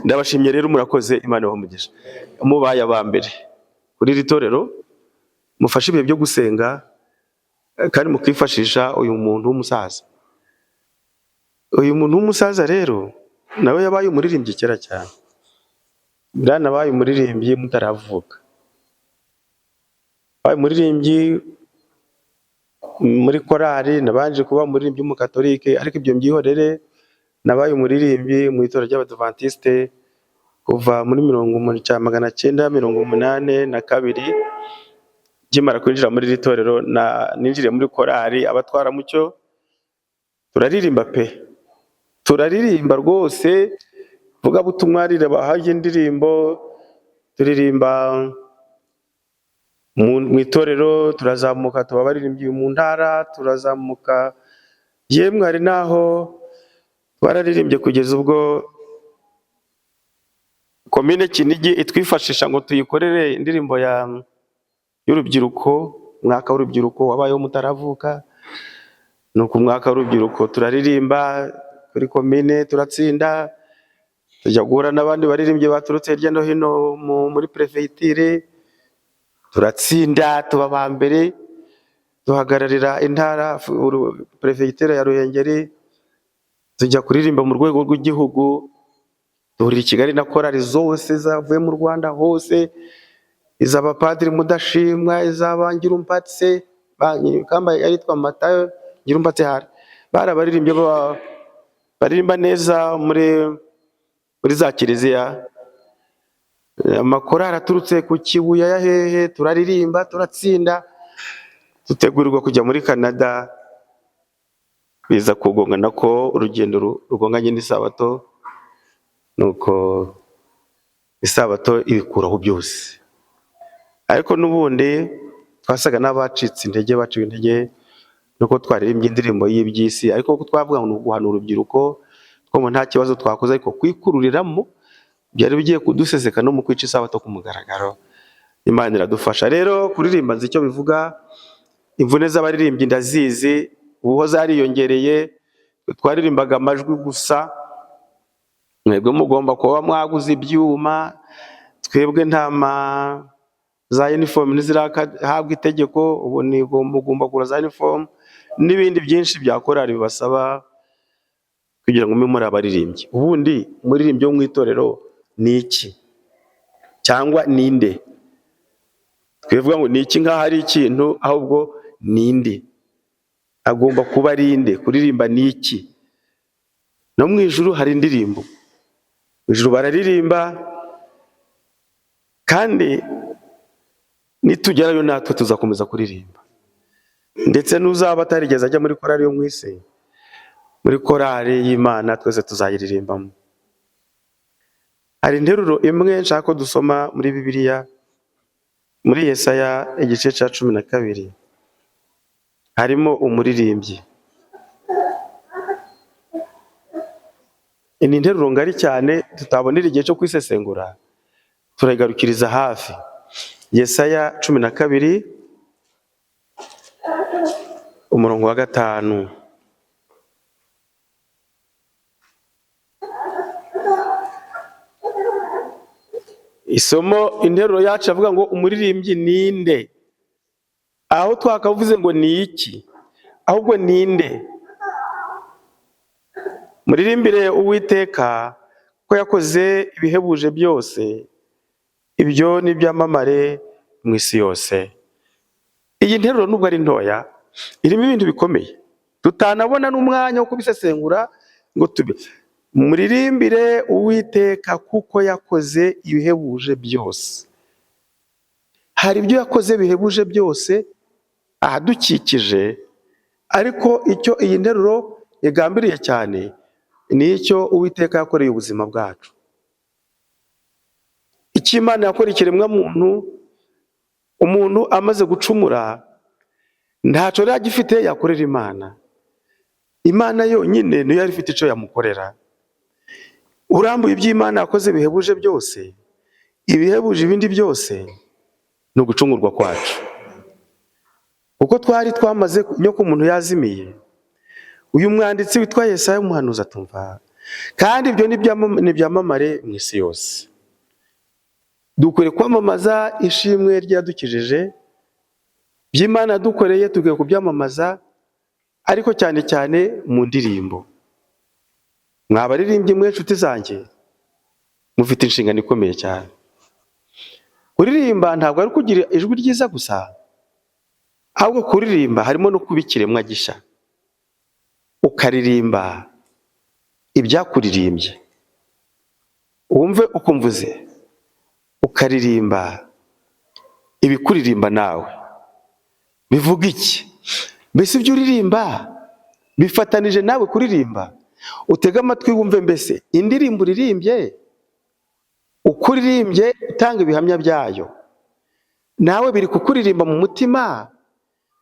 Ndabashimye rero, murakoze, Imana ibahe umugisha. Mubaye aba mbere kuri iri torero, mufashe ibihe byo gusenga, kandi mukifashisha uyu muntu w'umusaza. Uyu muntu w'umusaza rero nawe yabaye umuririmbyi kera cyane, biranabaye umuririmbyi mutaravuka, yabaye umuririmbyi muri korali. Nabanje kuba umuririmbyi w'umukatolike, ariko ibyo mbyihorere. Nabaye umuririmbyi mu itorero ry'Abadivantiste kuva muri 1982. Nkimara kwinjira muri iri torero, ninjiriye muri korali Abatwaramucyo, turaririmba pe, turaririmba rwose, vugabutumwa rirabahaye indirimbo, turirimba mu itorero, turazamuka tuba abaririmbyi mu ntara, turazamuka, yemwe hari n'aho twararirimbye kugeza ubwo komine Kinigi itwifashisha ngo tuyikorere indirimbo y'urubyiruko, umwaka w'urubyiruko wabayeho mutaravuka. Nuko umwaka w'urubyiruko turaririmba kuri komine, turatsinda, tujya guhura n'abandi baririmbyi baturutse hirya no hino muri perefegitire, turatsinda, tuba aba mbere, duhagararira intara, perefegitire ya Ruhengeri, tujya kuririmba mu rwego rw'igihugu, duhurira i Kigali na korali zose zavuye mu Rwanda hose, iz'abapadiri Mudashimwa, iz'aba Ngirumpatse, kamba yitwa Matayo Ngirumpatse, hari bari abaririmbyi baririmba neza muri za kiliziya, amakorali aturutse ku Kibuye ya hehe, turaririmba turatsinda, dutegurirwa kujya muri Canada, biza kugongana ko urugendo rugonganye n'isabato, nuko isabato ibikuraho byose. Ariko n'ubundi twasaga n'abacitse intege, baciwe intege nuko twaririmbye indirimbo y'iby'isi, ariko kuko twavuga ngo ni uguhana urubyiruko, twumva nta kibazo twakoze, ariko kwikururiramo byari bigiye kuduseseka no mu kwica isabato ku mugaragaro. Imana iradufasha rero. Kuririmba nzi icyo bivuga, imvune z'abaririmbyi ndazizi, ubu zariyongereye. Twaririmbaga amajwi gusa, mwebwe mugomba kuba mwaguze ibyuma, twebwe nta ma za uniform ntizirahabwa itegeko, ubu ni mugomba kugura za uniform n'ibindi byinshi bya korali bibasaba kugira ngo mube muri abaririmbyi. Ubundi umuririmbyi wo mu itorero ni iki cyangwa ninde? Twivuga ngo ni iki nk'aho ari ikintu, ahubwo ninde? Agomba kuba ari inde? Kuririmba ni iki? No mu ijuru hari indirimbo, mu ijuru bararirimba, kandi nitugerayo natwe tuzakomeza kuririmba. Ndetse n'uzaba atarigeze ajya muri korali yo mu isi, muri korali y'Imana twese tuzayiririmbamo. Hari interuro imwe nshaka ko dusoma muri Bibiliya, muri Yesaya igice cya 12, harimo umuririmbyi. Ni interuro ngari cyane tutabonera igihe cyo kwisesengura, turayigarukiriza hafi. Yesaya 12 umurongo wa 5. Isomo interuro yacu avuga ngo umuririmbyi ninde? Aho twakavuze ngo ni iki, ahubwo ninde? Muririmbire Uwiteka ko yakoze ibihebuje byose, ibyo ni ibyamamare mu isi yose. Iyi nteruro nubwo ari ntoya, irimo ibintu bikomeye tutanabona n'umwanya wo kubisesengura ngo tube. Muririmbire Uwiteka kuko yakoze ibihebuje byose. Hari ibyo yakoze bihebuje byose ahadukikije, ariko icyo iyi nteruro igambiriye cyane ni icyo Uwiteka yakoreye ubuzima bwacu. Icyo Imana yakoreye ikiremwamuntu, umuntu amaze gucumura ntacyo yari agifite yakorera Imana. Imana yonyine niyo yari ifite icyo yamukorera. Urambuye ibyo Imana yakoze bihebuje byose, ibihebuje ibindi byose ni ugucungurwa kwacu. Kuko twari twamaze nyoko umuntu yazimiye. Uyu mwanditsi witwa Yesaya umuhanuzi atumva Kandi ibyo nibyamamare mu isi yose. Dukwiye kwamamaza ishimwe ryadukijije, by'Imana dukoreye, dukwiye kubyamamaza, ariko cyane cyane mu ndirimbo. Mwabaririmbyi mwe nshuti zanjye, mufite inshingano ikomeye cyane. Kuririmba ntabwo ari kugira ijwi ryiza gusa, ahubwo kuririmba harimo no kuba ikiremwa gishya, ukaririmba ibyakuririmbye, wumve uko mvuze, ukaririmba ibikuririmba nawe. Bivuga iki? Mbese ibyo uririmba bifatanije nawe kuririmba? Utege amatwi wumve, mbese indirimbo uririmbye, uko uririmbye utanga ibihamya byayo, nawe biri kukuririmba mu mutima,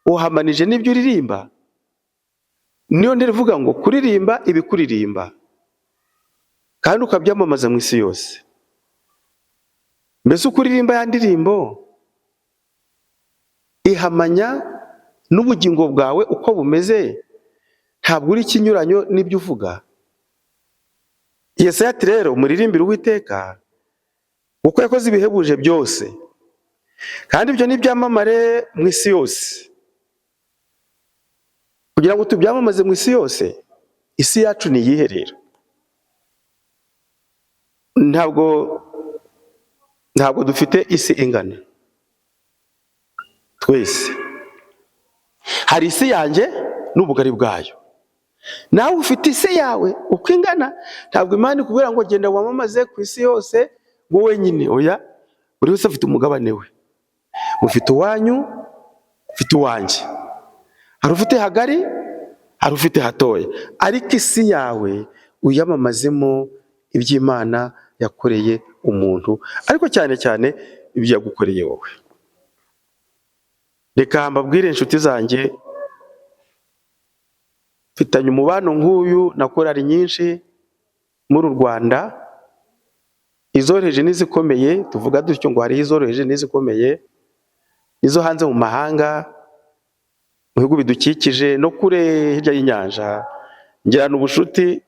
uhamanije n'ibyo uririmba? Niyo ndivuga ngo kuririmba ibikuririmba kandi ukabyamamaza mu isi yose. Mbese uko uririmba ya ndirimbo ihamanya n'ubugingo bwawe uko bumeze, ntabwo uri ikinyuranyo n'ibyo uvuga. Yesaya ati rero muririmbire Uwiteka, kuko yakoze ibihebuje byose, kandi ibyo nibyamamare mu isi yose. Kugira ngo tubyamamaze mu isi yose, isi yacu ni iyihe rero? Ntabwo dufite isi ingana twese. Hari isi yanjye n'ubugari bwayo, nawe ufite isi yawe uko ingana. Ntabwo Imana ikubwira ngo genda wamamaze ku isi yose ngo wenyine, oya, buri wese afite umugabane we. Mufite uwanyu, ufite uwanjye. Hari ufite hagari, hari ufite hatoya, ariko isi yawe uyamamazemo iby'Imana yakoreye umuntu, ariko cyane cyane ibyo yagukoreye wowe. Reka mbabwire inshuti zanjye, mfitanye umubano nk'uyu na korali nyinshi muri uru Rwanda, izoroheje n'izikomeye. Tuvuga dutyo ngo hariho izoroheje n'izikomeye, izo hanze mu mahanga, mu bihugu bidukikije no kure hirya y'inyanja. Ngirana ubushuti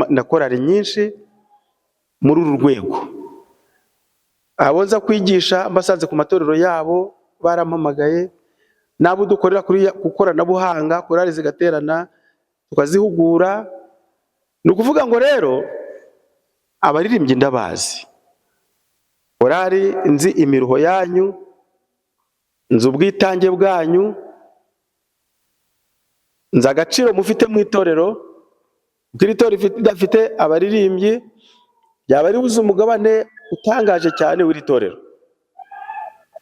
na korali nyinshi muri uru rwego. Abo nza kwigisha mbasanze ku matorero yabo barampamagaye, n'abo dukorera ku koranabuhanga, korali zigaterana tukazihugura. Ni ukuvuga ngo rero abaririmbyi ndabazi, korali nzi imiruho yanyu, nzi ubwitange bwanyu, nzi agaciro mufite mu itorero. Kuko iri torero ridafite abaririmbyi ryaba ribuze umugabane utangaje cyane w'iri torero.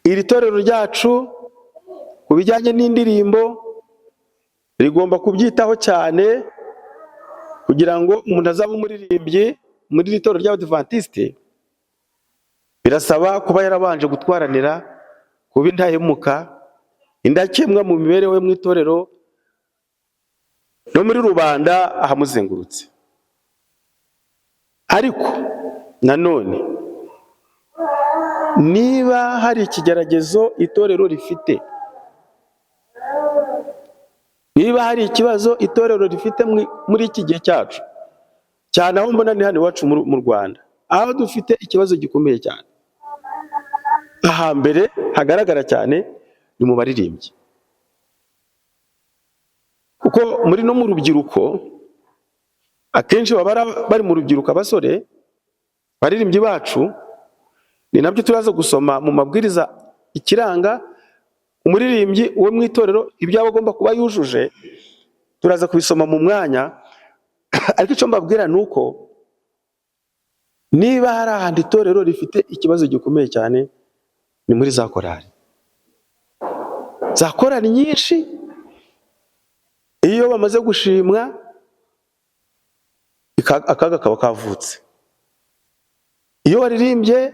Iri torero ryacu ku bijyanye n'indirimbo rigomba kubyitaho cyane, kugira ngo umuntu azabe umuririmbyi muri iri torero ry'Abadivantisite, birasaba kuba yarabanje gutwaranira kuba indahemuka, indakemwa mu mibereho yo mu itorero no muri rubanda ahamuzengurutse. Ariko nanone niba hari ikigeragezo itorero rifite, niba hari ikibazo itorero rifite muri iki gihe cyacu cyane, aho mbona ni hano iwacu mu Rwanda, aho dufite ikibazo gikomeye cyane, ahambere hagaragara cyane ni mu baririmbyi. Kuko muri no mu rubyiruko akenshi baba bari mu rubyiruko, abasore baririmbyi bacu. Ni nabyo turaza gusoma mu mabwiriza ikiranga umuririmbyi wo mu itorero, ibyo aba agomba kuba yujuje, turaza kubisoma mu mwanya. Ariko icyo mbabwira ni uko niba hari ahantu itorero rifite ikibazo gikomeye cyane, ni muri za korali. Za korali nyinshi iyo bamaze gushimwa, akaga kaba kavutse. Iyo waririmbye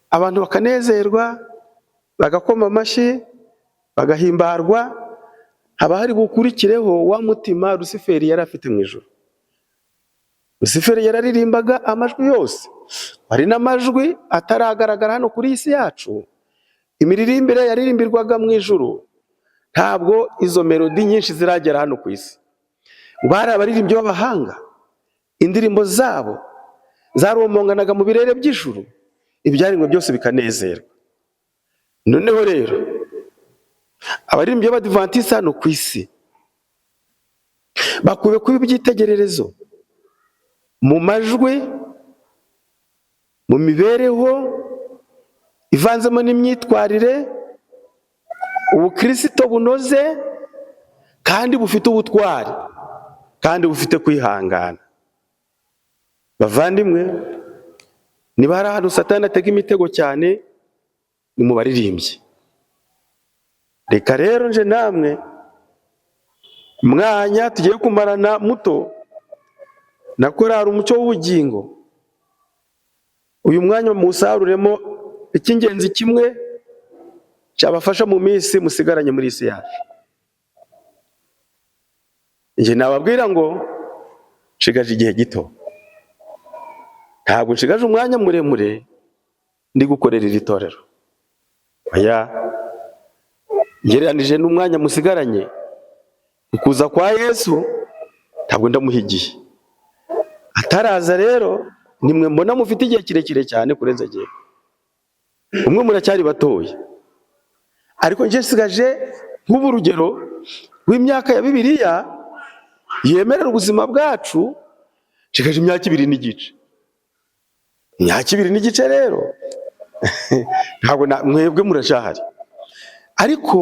abantu bakanezerwa, bagakoma amashyi, bagahimbarwa, haba hari bukurikireho wa mutima Rusiferi yari afite mu ijuru. Rusiferi yararirimbaga amajwi yose, hari n'amajwi ataragaragara hano kuri iyi si yacu. Imiririmbire yaririmbirwaga mu ijuru, ntabwo izo melodi nyinshi ziragera hano ku isi. Bari abaririmbyi b'abahanga. Indirimbo zabo zaromonganaga mu birere by'ijuru, ibyaremwe byose bikanezerwa. Noneho rero abaririmbyi b'Abadivantisiti hano ku isi bakwiye kuba ibyitegererezo mu majwi, mu mibereho ivanzemo n'imyitwarire, ubukirisito bunoze kandi bufite ubutwari kandi bufite kwihangana. Bavandimwe, niba hari ahantu Satani atega imitego cyane, ni mu baririmbyi. Reka rero nje namwe mwanya tugiye kumarana muto na korari Umucyo w'Ubugingo, uyu mwanya muwusaruremo icy'ingenzi kimwe cyabafasha mu minsi musigaranye muri isi yacu. Njye nababwira ngo nshigaje igihe gito, ntabwo nshigaje umwanya muremure ndi gukorera iri torero. Oya, ngereranije n'umwanya musigaranye, ukuza kwa Yesu ntabwo ndamuha igihe. Ataraza rero, nimwe mbona mufite igihe kirekire cyane kurenza igihe. Umwe muracyari batoya, ariko njye nsigaje nk'ubu urugero rw'imyaka ya Bibiliya yemerera ubuzima bwacu, nshigaje imyaka 2 n'igice. Imyaka 2 n'igice rero ntabwo mwebwe muracyahari. Ariko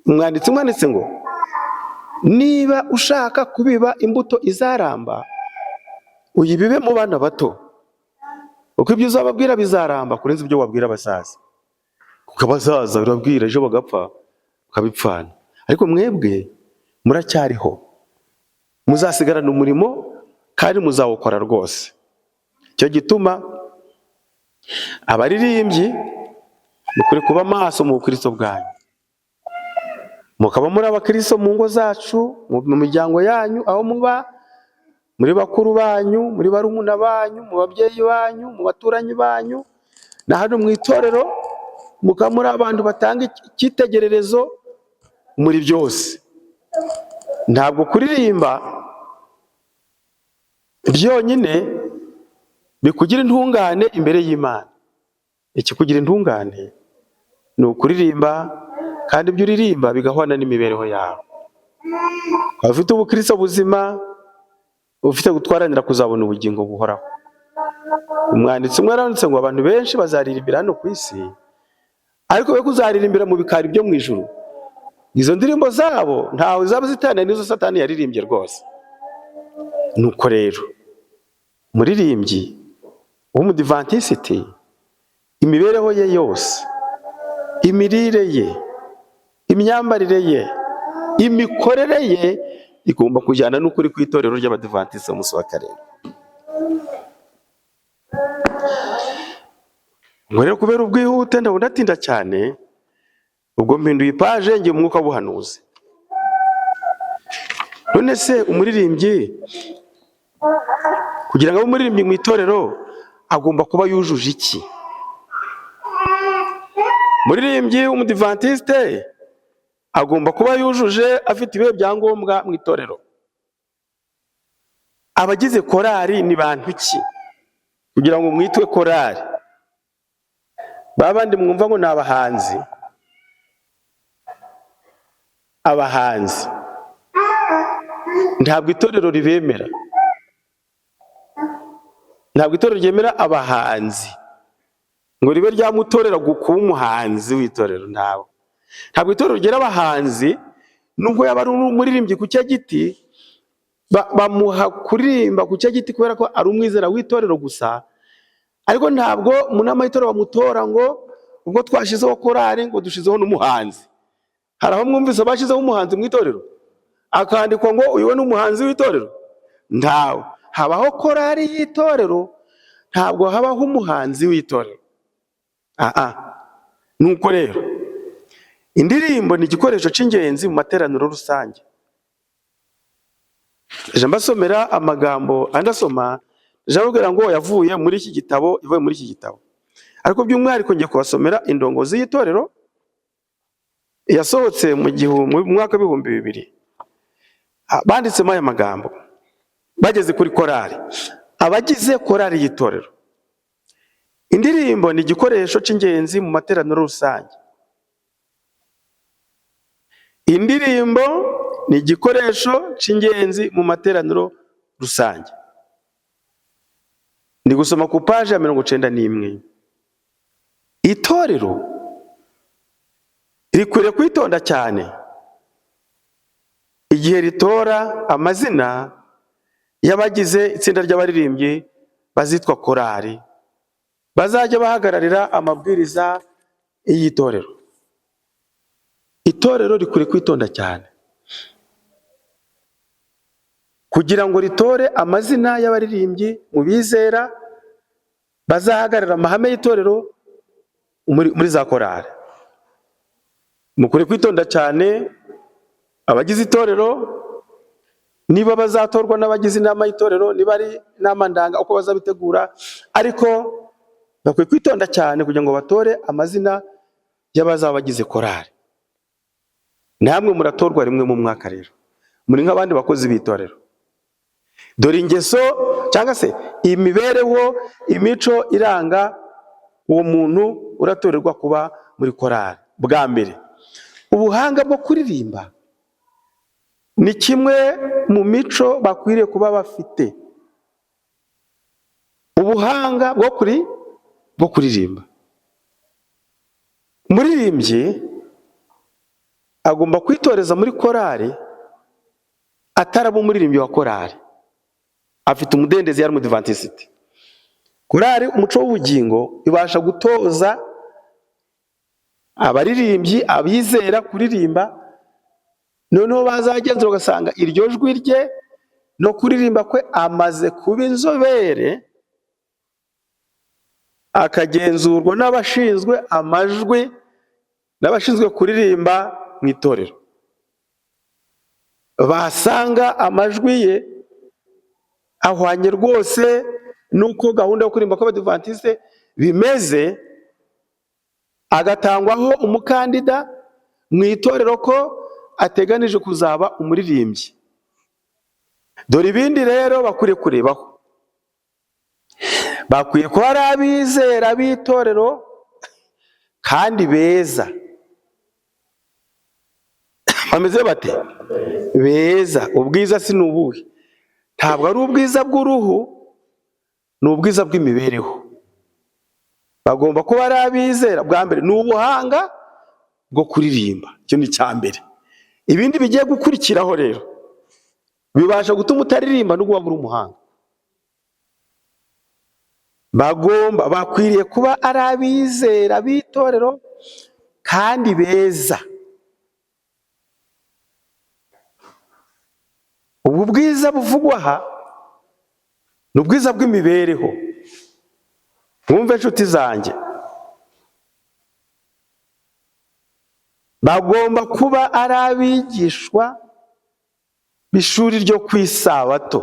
umwanditsi umwanditse ngo niba ushaka kubiba imbuto izaramba, uyibibe mu bana bato, kuko ibyo uzababwira bizaramba kurenza ibyo wabwira abasaza, kuko abasaza urabwira ejo bagapfa ukabipfana. Ariko mwebwe muracyariho, muzasigarana umurimo kandi muzawukora rwose. Icyo gituma abaririmbyi mukwiye kuba maso mu bukristo bwanyu, mukaba muri abakristo mu ngo zacu, mu miryango yanyu, aho muba, muri bakuru banyu, muri barumuna banyu, mu babyeyi banyu, mu baturanyi banyu, na hano mu itorero, mukaba muri abantu batanga icyitegererezo muri byose. Ntabwo kuririmba byonyine bikugira intungane imbere y'Imana. Ikikugira intungane ni ukuririmba, kandi ibyo uririmba bigahwana n'imibereho yawe. Waba ufite ubukristo buzima, ufite gutwaranira kuzabona ubugingo buhoraho. Umwanditsi umwe yaranditse ngo abantu benshi bazaririmbira hano ku isi, ariko be kuzaririmbira mu bikari byo mu ijuru. Izo ndirimbo zabo ntawe zaba zitaniye n'izo Satani yaririmbye rwose. Nuko rero umuririmbyi w'Umudivantisiti, imibereho ye yose, imirire ye, imyambarire ye, imikorere ye igomba kujyana n'ukuri ku itorero ry'Abadivantisiti umunsi wa karindwi. Ngo rero kubera ubwihute ndabona atinda cyane, ubwo mpinduye ipaje ngiye umwuka w'ubuhanuzi. None se umuririmbyi kugira ngo abe umuririmbyi mu itorero agomba kuba yujuje iki? Umuririmbyi w'Umudivantisite agomba kuba yujuje, afite ibihe byangombwa mu itorero. Abagize korari ni bantu ki kugira ngo mwitwe korari? Ba bandi mwumva ngo ni abahanzi, abahanzi ntabwo itorero ribemera, ntabwo itorero ryemera abahanzi ngo ribe ryamutorera kuba umuhanzi w'itorero. Ntabwo itorero ryera abahanzi, nubwo yaba ari umuririmbyi ku cyo giti, bamuha kuririmba ku cyo giti kubera ko ari umwizera w'itorero gusa. Ariko ntabwo mu nama y'itorero bamutora ngo ubwo twashyizeho korari ngo dushyizeho n'umuhanzi. Hari aho mwumvise bashyizeho umuhanzi mu itorero akandikwa ngo uyu we ni umuhanzi w'itorero? Ntawe. Habaho korari y'itorero, ntabwo habaho umuhanzi w'itorero. Aha nuko rero indirimbo ni igikoresho cy'ingenzi mu materaniro rusange. Ejo mbasomera amagambo andi asoma, ejo ababwira ngo yavuye muri iki gitabo, ivuye muri iki gitabo, ariko by'umwihariko ngiye kubasomera indongozi y'itorero yasohotse mu mwaka w'2000. Banditsemo aya magambo: Bageze kuri korari, abagize korari y'itorero. Indirimbo ni igikoresho cy'ingenzi mu materaniro rusange. Indirimbo ni igikoresho cy'ingenzi mu materaniro rusange. Ni gusoma ku paji ya 91. Itorero rikwiriye kwitonda cyane igihe ritora amazina y'abagize itsinda ry'abaririmbyi bazitwa korari, bazajya bahagararira amabwiriza y'itorero. Itorero rikwiriye kwitonda cyane kugira ngo ritore amazina y'abaririmbyi mu bizera bazahagararira amahame y'itorero muri za korari. Mukwiriye kwitonda cyane abagize itorero, niba bazatorwa n'abagize inama y'itorero, niba ari inama ndanga, uko bazabitegura, ariko bakwiye kwitonda cyane kugira ngo batore amazina y'abazaba bagize korari. Namwe muratorwa rimwe mu mwaka rero, muri nk'abandi bakozi b'itorero. Dore ingeso cyangwa se imibereho, imico iranga uwo muntu uratorerwa kuba muri korari. Bwa mbere, ubuhanga bwo kuririmba ni kimwe mu mico bakwiriye kuba bafite. Ubuhanga bwo kuririmba. Umuririmbyi agomba kwitoreza muri korari ataraba umuririmbyi wa korari, afite umudendezo, yari umudivantiste. Korari Umuco w'Ubugingo ibasha gutoza abaririmbyi, abizera kuririmba, noneho bazagenzura ugasanga iryo jwi rye no kuririmba kwe amaze kuba inzobere, akagenzurwa n'abashinzwe amajwi n'abashinzwe kuririmba mu itorero, basanga amajwi ye ahwanye rwose n'uko gahunda yo kuririmba kw'Abadivantiste bimeze, agatangwaho umukandida mu itorero ko ateganije kuzaba umuririmbyi. Dore ibindi rero bakwiriye kurebaho: bakwiye kuba ari abizera b'itorero kandi beza. Bameze bate? Beza. Ubwiza si ni ubuhe? Ntabwo ari ubwiza bw'uruhu, ni ubwiza bw'imibereho. Bagomba kuba ari abizera. Bwa mbere ni ubuhanga bwo kuririmba, icyo ni icya mbere. Ibindi bigiye gukurikiraho rero bibasha gutuma utaririmba nubwo waba uri umuhanga. Bakwiriye kuba ari abizera b'itorero kandi beza. Ubu bwiza buvugwa aha ni ubwiza bw'imibereho. Mwumve inshuti zanjye, bagomba kuba ari abigishwa b'ishuri ryo ku isabato.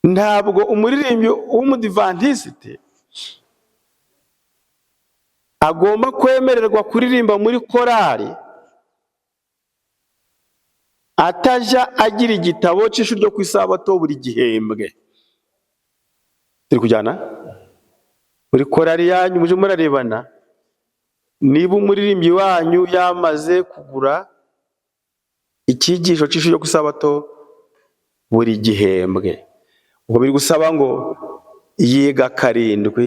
Ntabwo umuririmbyi w'umudivantiste agomba kwemererwa kuririmba muri korari atajya agira igitabo cy'ishuri ryo ku isabato buri gihembwe. Turi kujyana muri korari yanyu, muje murarebana niba umuririmbyi wanyu yamaze kugura icyigisho cy'ishuri ryo ku isabato buri gihembwe. Ubwo biri gusaba ngo yiga karindwi,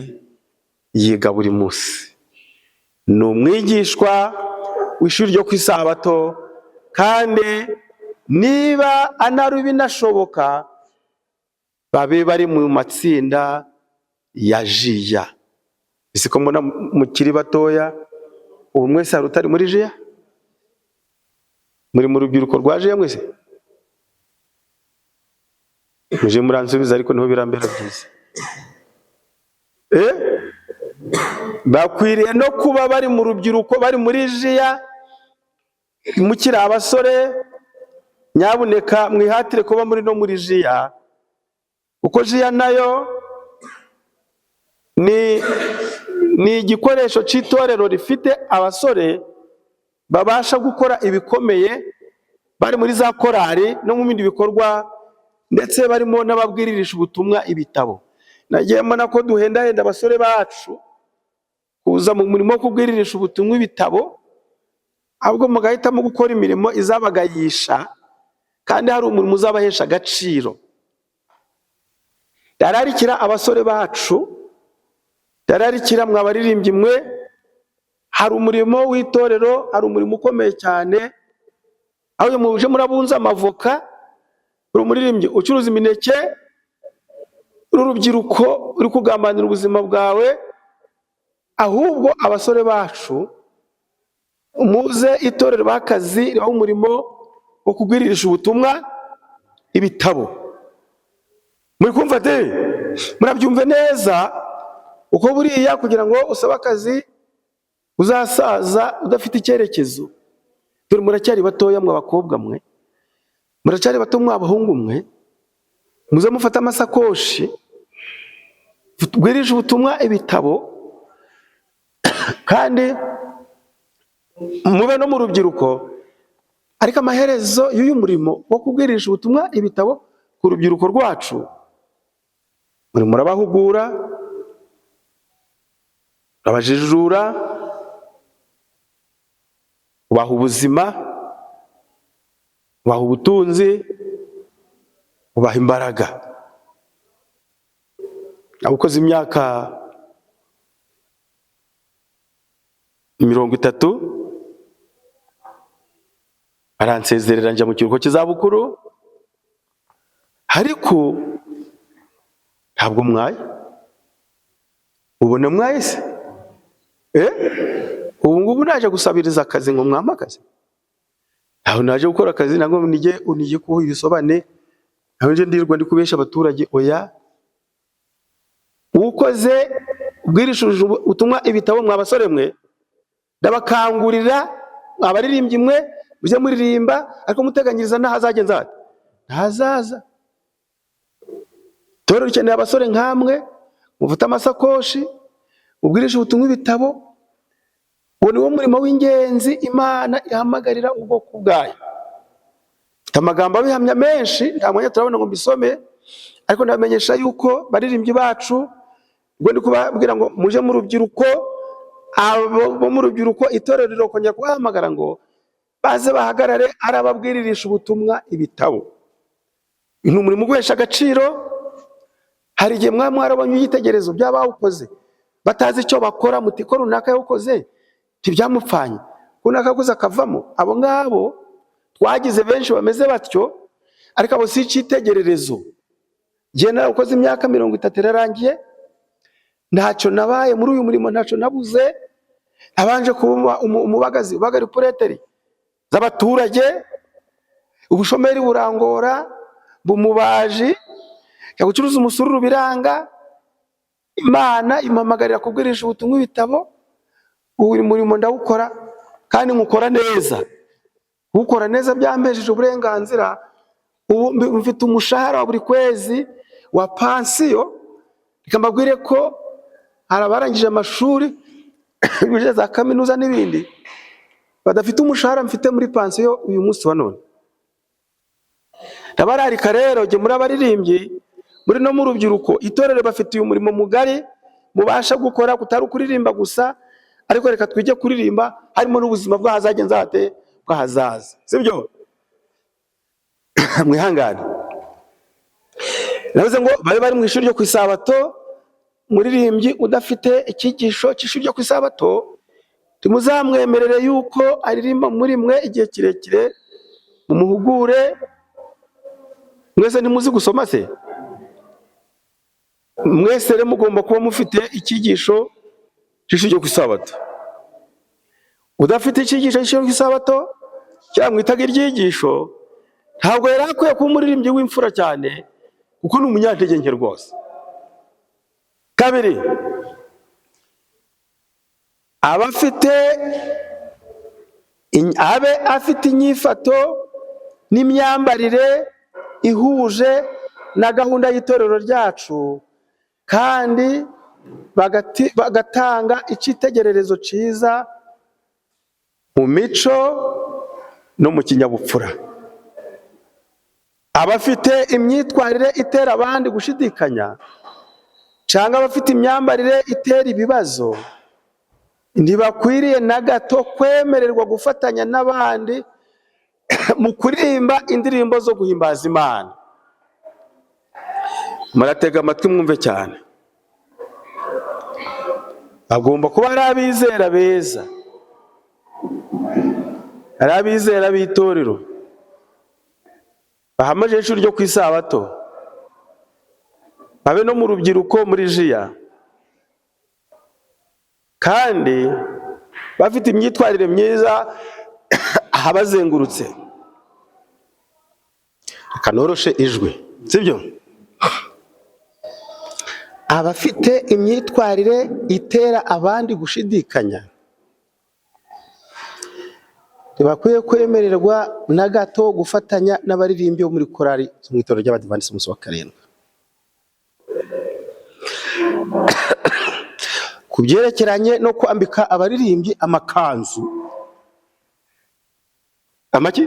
yiga buri munsi, ni umwigishwa w'ishuri ryo ku isabato, kandi niba anari binashoboka babe bari mu matsinda ya jiya. Ese ko mbona mukiri batoya, ubu mwese hari utari muri jiya? Muri mu rubyiruko rwa jiya mwese? Muje muransubiza, ariko niho birambera byiza. Bakwiriye no kuba bari mu rubyiruko, bari muri jiya, mukiri abasore, nyabuneka mwihatire kuba muri no muri jiya, kuko jiya nayo ni igikoresho cy'itorero rifite abasore babasha gukora ibikomeye, Bari muri za korari no mu bindi bikorwa, ndetse barimo n'ababwiririsha ubutumwa ibitabo. Nagiye mbona ko duhendahenda abasore bacu kuza mu murimo wo kubwiririsha ubutumwa ibitabo, ahubwo mugahitamo gukora imirimo izabagayisha kandi hari umurimo uzabahesha agaciro. Ndararikira abasore bacu, ndararikira mwa baririmbyi mwe, hari umurimo w'itorero, hari umurimo ukomeye cyane, aho iyo muje murabunza amavoka, uri umuririmbyi ucuruza imineke, uri urubyiruko uri kugambanira ubuzima bwawe. Ahubwo abasore bacu, muze itorero bakazi ribaha umurimo wo kubwiririsha ubutumwa ibitabo. Muri kumva de? Murabyumve neza, uko buriya kugira ngo usabe akazi uzasaza udafite icyerekezo. Dore muracyari batoya mwe abakobwa mwe, muracyari bato mwa abahungu mwe, muze mufate amasakoshi bwirishe ubutumwa ibitabo, kandi mube no mu rubyiruko. Ariko amaherezo y'uyu murimo wo kubwirisha ubutumwa ibitabo ku rubyiruko rwacu, muri murabahugura, urabajijura, ubaha ubuzima, ubaha ubutunzi, ubaha imbaraga. Ukoze imyaka 30 aransezerera njya mu kiruhuko cy'izabukuru, ariko ntabwo mwaye. Ubona mwaye se? Ubu ngubu naje gusabiriza akazi ngo mwampe akazi? Ntabwo naje gukora akazi, ntabwo nige unige kuho ibisobane, ntabwo nje ndirwa ndi kubesha abaturage, oya. Ukoze ubwirishuje ubutumwa ibitabo mwa basore mwe, ndabakangurira abaririmbyi mwe, mujye muririmba ariko muteganyiriza n'ahazagenza hate ntahazaza. Itorero rikeneye abasore nkamwe, mufate amasakoshi, mubwirishe ubutumwa ibitabo. Uwo ni wo murimo w'ingenzi Imana ihamagarira ubwoko bwayo. Mfite amagambo abihamya menshi, nta mwanya turabona ngo mbisome, ariko ndabamenyesha yuko baririmbyi bacu, ubwo ndi kubabwira ngo muje mu rubyiruko, abo bo mu rubyiruko itorero rirokongera kubahamagara ngo baze bahagarare arababwiririsha ubutumwa ibitabo. Ni umurimo uguhesha agaciro. Hari igihe mwaba mwarabonye ibyitegererezo by'abawukoze batazi icyo bakora, muti ko runaka yawukoze ntibyamupfanye, runaka yakoze akavamo. Abo ngabo twagize benshi bameze batyo, ariko abo si icyitegererezo. Njye narawukoze imyaka 30 irarangiye, ntacyo nabaye muri uyu murimo, ntacyo nabuze. Nabanje kuba umubagazi ubagara ipureteri z'abaturage, ubushomeri burangora, bumubaji, njya gucuruza umusururu biranga. Imana impamagarira kubwirisha ubutumwa ibitabo. Uyu murimo ndawukora kandi nkukora neza. Kuwukora neza byampesheje uburenganzira. Ubu mfite umushahara wa buri kwezi wa pansiyo. Reka mbabwire ko hari abarangije amashuri bize za kaminuza n'ibindi badafite umushahara mfite muri pansiyo uyu munsi wa none. Ndabararika rero jye muri abaririmbyi, muri no mu rubyiruko, itorero bafitiye umurimo mugari mubasha gukora, kutari ukuririmba gusa, ariko reka twige kuririmba harimo n'ubuzima bw'ahazagenza hate bw'ahazaza, sibyo? Mwihangane. Navuze ngo babe bari mu ishuri ryo ku isabato. Umuririmbyi udafite icyigisho cy'ishuri ryo ku isabato, ntimuzamwemerere yuko aririmba muri mwe igihe kirekire, mumuhugure. Mwese ntimuzi gusoma se? Mwese rero mugomba kuba mufite icyigisho cy'ishuri ryo ku isabato. Udafite icyigisho cy'ishuri ryo ku isabato, cyangwa mwitaga iryigisho, ntabwo yari akwiye kuba umuririmbyi w'imfura cyane, kuko ni umunyantege nke rwose. Kabiri, abe afite inyifato n'imyambarire ihuje na gahunda y'itorero ryacu, kandi bagatanga icyitegererezo cyiza mu mico no mu kinyabupfura. Abafite imyitwarire itera abandi gushidikanya cyangwa abafite imyambarire itera ibibazo ntibakwiriye na gato kwemererwa gufatanya n'abandi mu kuririmba indirimbo zo guhimbaza Imana. Muratega amatwi mwumve cyane. Bagomba kuba ari abizera beza, ari abizera b'itorero, bahamaje ishuri ryo ku Isabato, babe no mu rubyiruko muri jiya, kandi bafite imyitwarire myiza ahabazengurutse. Reka noroshe ijwi, sibyo? Abafite imyitwarire itera abandi gushidikanya ntibakwiye kwemererwa na gato gufatanya n'abaririmbyi bo muri korali zo mu itorero ry'Abadivantisiti umunsi wa karindwi. Ku byerekeranye no kwambika abaririmbyi amakanzu, amaki.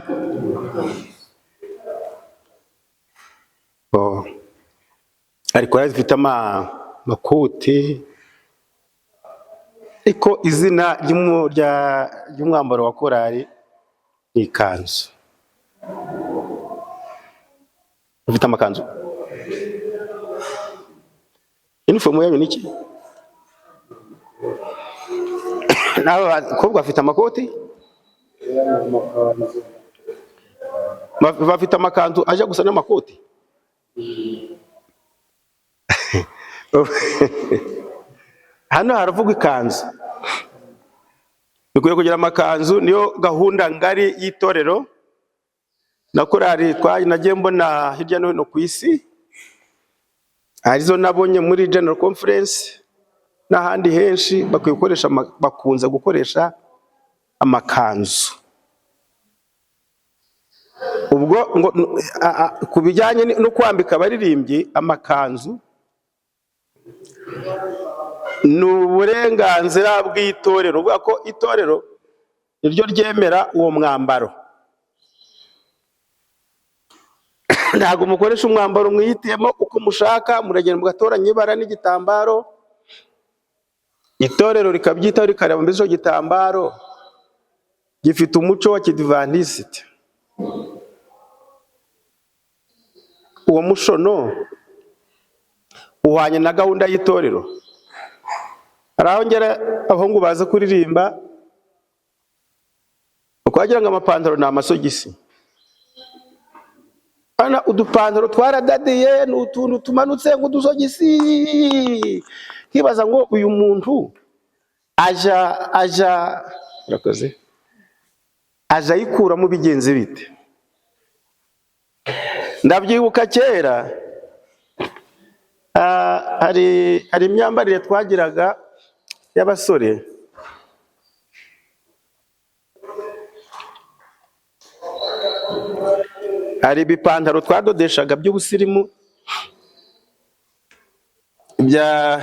Oh. Ariko korali zifite amakoti, ariko izina ry'umwambaro wa korali ni ikanzu. Ufite amakanzu, inifomu yanyu ni iki? N'aba bakobwa bafite amakoti, bafite amakanzu ajya gusa n'amakoti. Hano haravugwa ikanzu. Dukwiye kugira amakanzu, niyo gahunda ngari y'itorero na korali nagiye mbona hirya no hino ku isi, arizo nabonye muri General Conference n'ahandi henshi, bakwiye gukoresha bakunze gukoresha amakanzu. Ubwo ngo ku bijyanye no kwambika abaririmbyi amakanzu ni uburenganzira bw'itorero, uvuga ko itorero niryo ryemera uwo mwambaro. Ntabwo mukoresha umwambaro mwihitiyemo uko mushaka, muragenda mugatoranya ibara n'igitambaro, itorero rikabyitaho rikareba mbese icyo gitambaro gifite umuco wa kidivantisite, uwo mushono uhwanye na gahunda y'itorero. Hari aho ngera abahungu baza kuririmba ukagira ngo amapantaro ni amasogisi. Hano udupantaro twaradadiye ni utuntu tumanutse nk'udusogisi, nkibaza ngo uyu muntu aja urakoze, aja ayikuramo bigenze bite? Ndabyibuka kera, hari imyambarire twagiraga y'abasore, hari ibipantaro twadodeshaga by'ubusirimu bya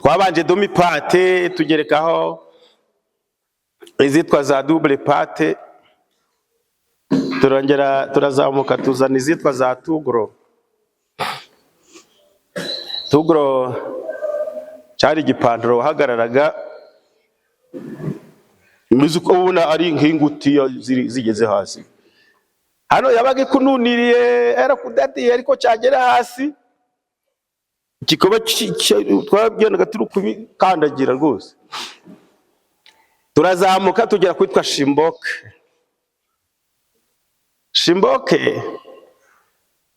twabanje demi pate, tugerekaho izitwa za double pate, turongera turazamuka tuzana izitwa za tugro. Tugro cyari igipantaro wahagararaga umeze uko ubona ari nk'ingutiya zigeze hasi. Hano yabaga ikununiriye yarakudadiye, ariko cyagera hasi kikaba twagendaga turi kubikandagira rwose. Turazamuka tugera kwitwa shimboke. Shimboke,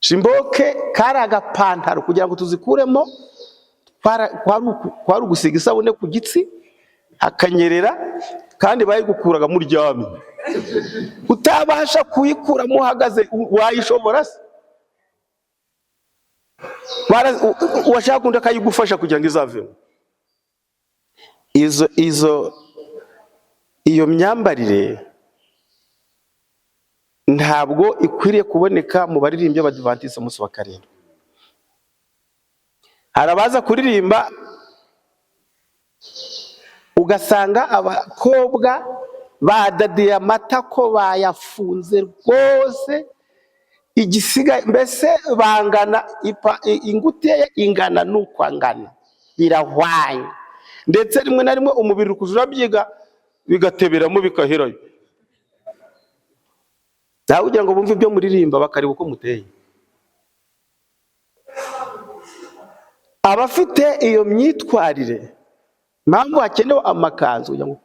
shimboke kari agapantaro kugira ngo tuzikuremo kwari ugusiga isabune ku gitsi hakanyerera, kandi bayigukuraga muryamye, utabasha kuyikuramo uhagaze wayishobora se? Uwashaka undi akayigufasha kugira ngo izavemo. Iyo myambarire ntabwo ikwiriye kuboneka mu baririmbyi b'Abadivantisiti umunsi wa karindwi. Hari abaza kuririmba ugasanga abakobwa badadiye amatako bayafunze rwose, Igisigaye mbese bangana, ingutiya ye ingana n'uko angana, birahwanye. Ndetse rimwe na rimwe umubiri uri kuja urabyiga, bigateberamo, bikaherayo. Nawe kugira ngo bumve ibyo muririmba, bakareba uko muteye. Abafite iyo myitwarire, impamvu hakenewe amakanzu kugira ngo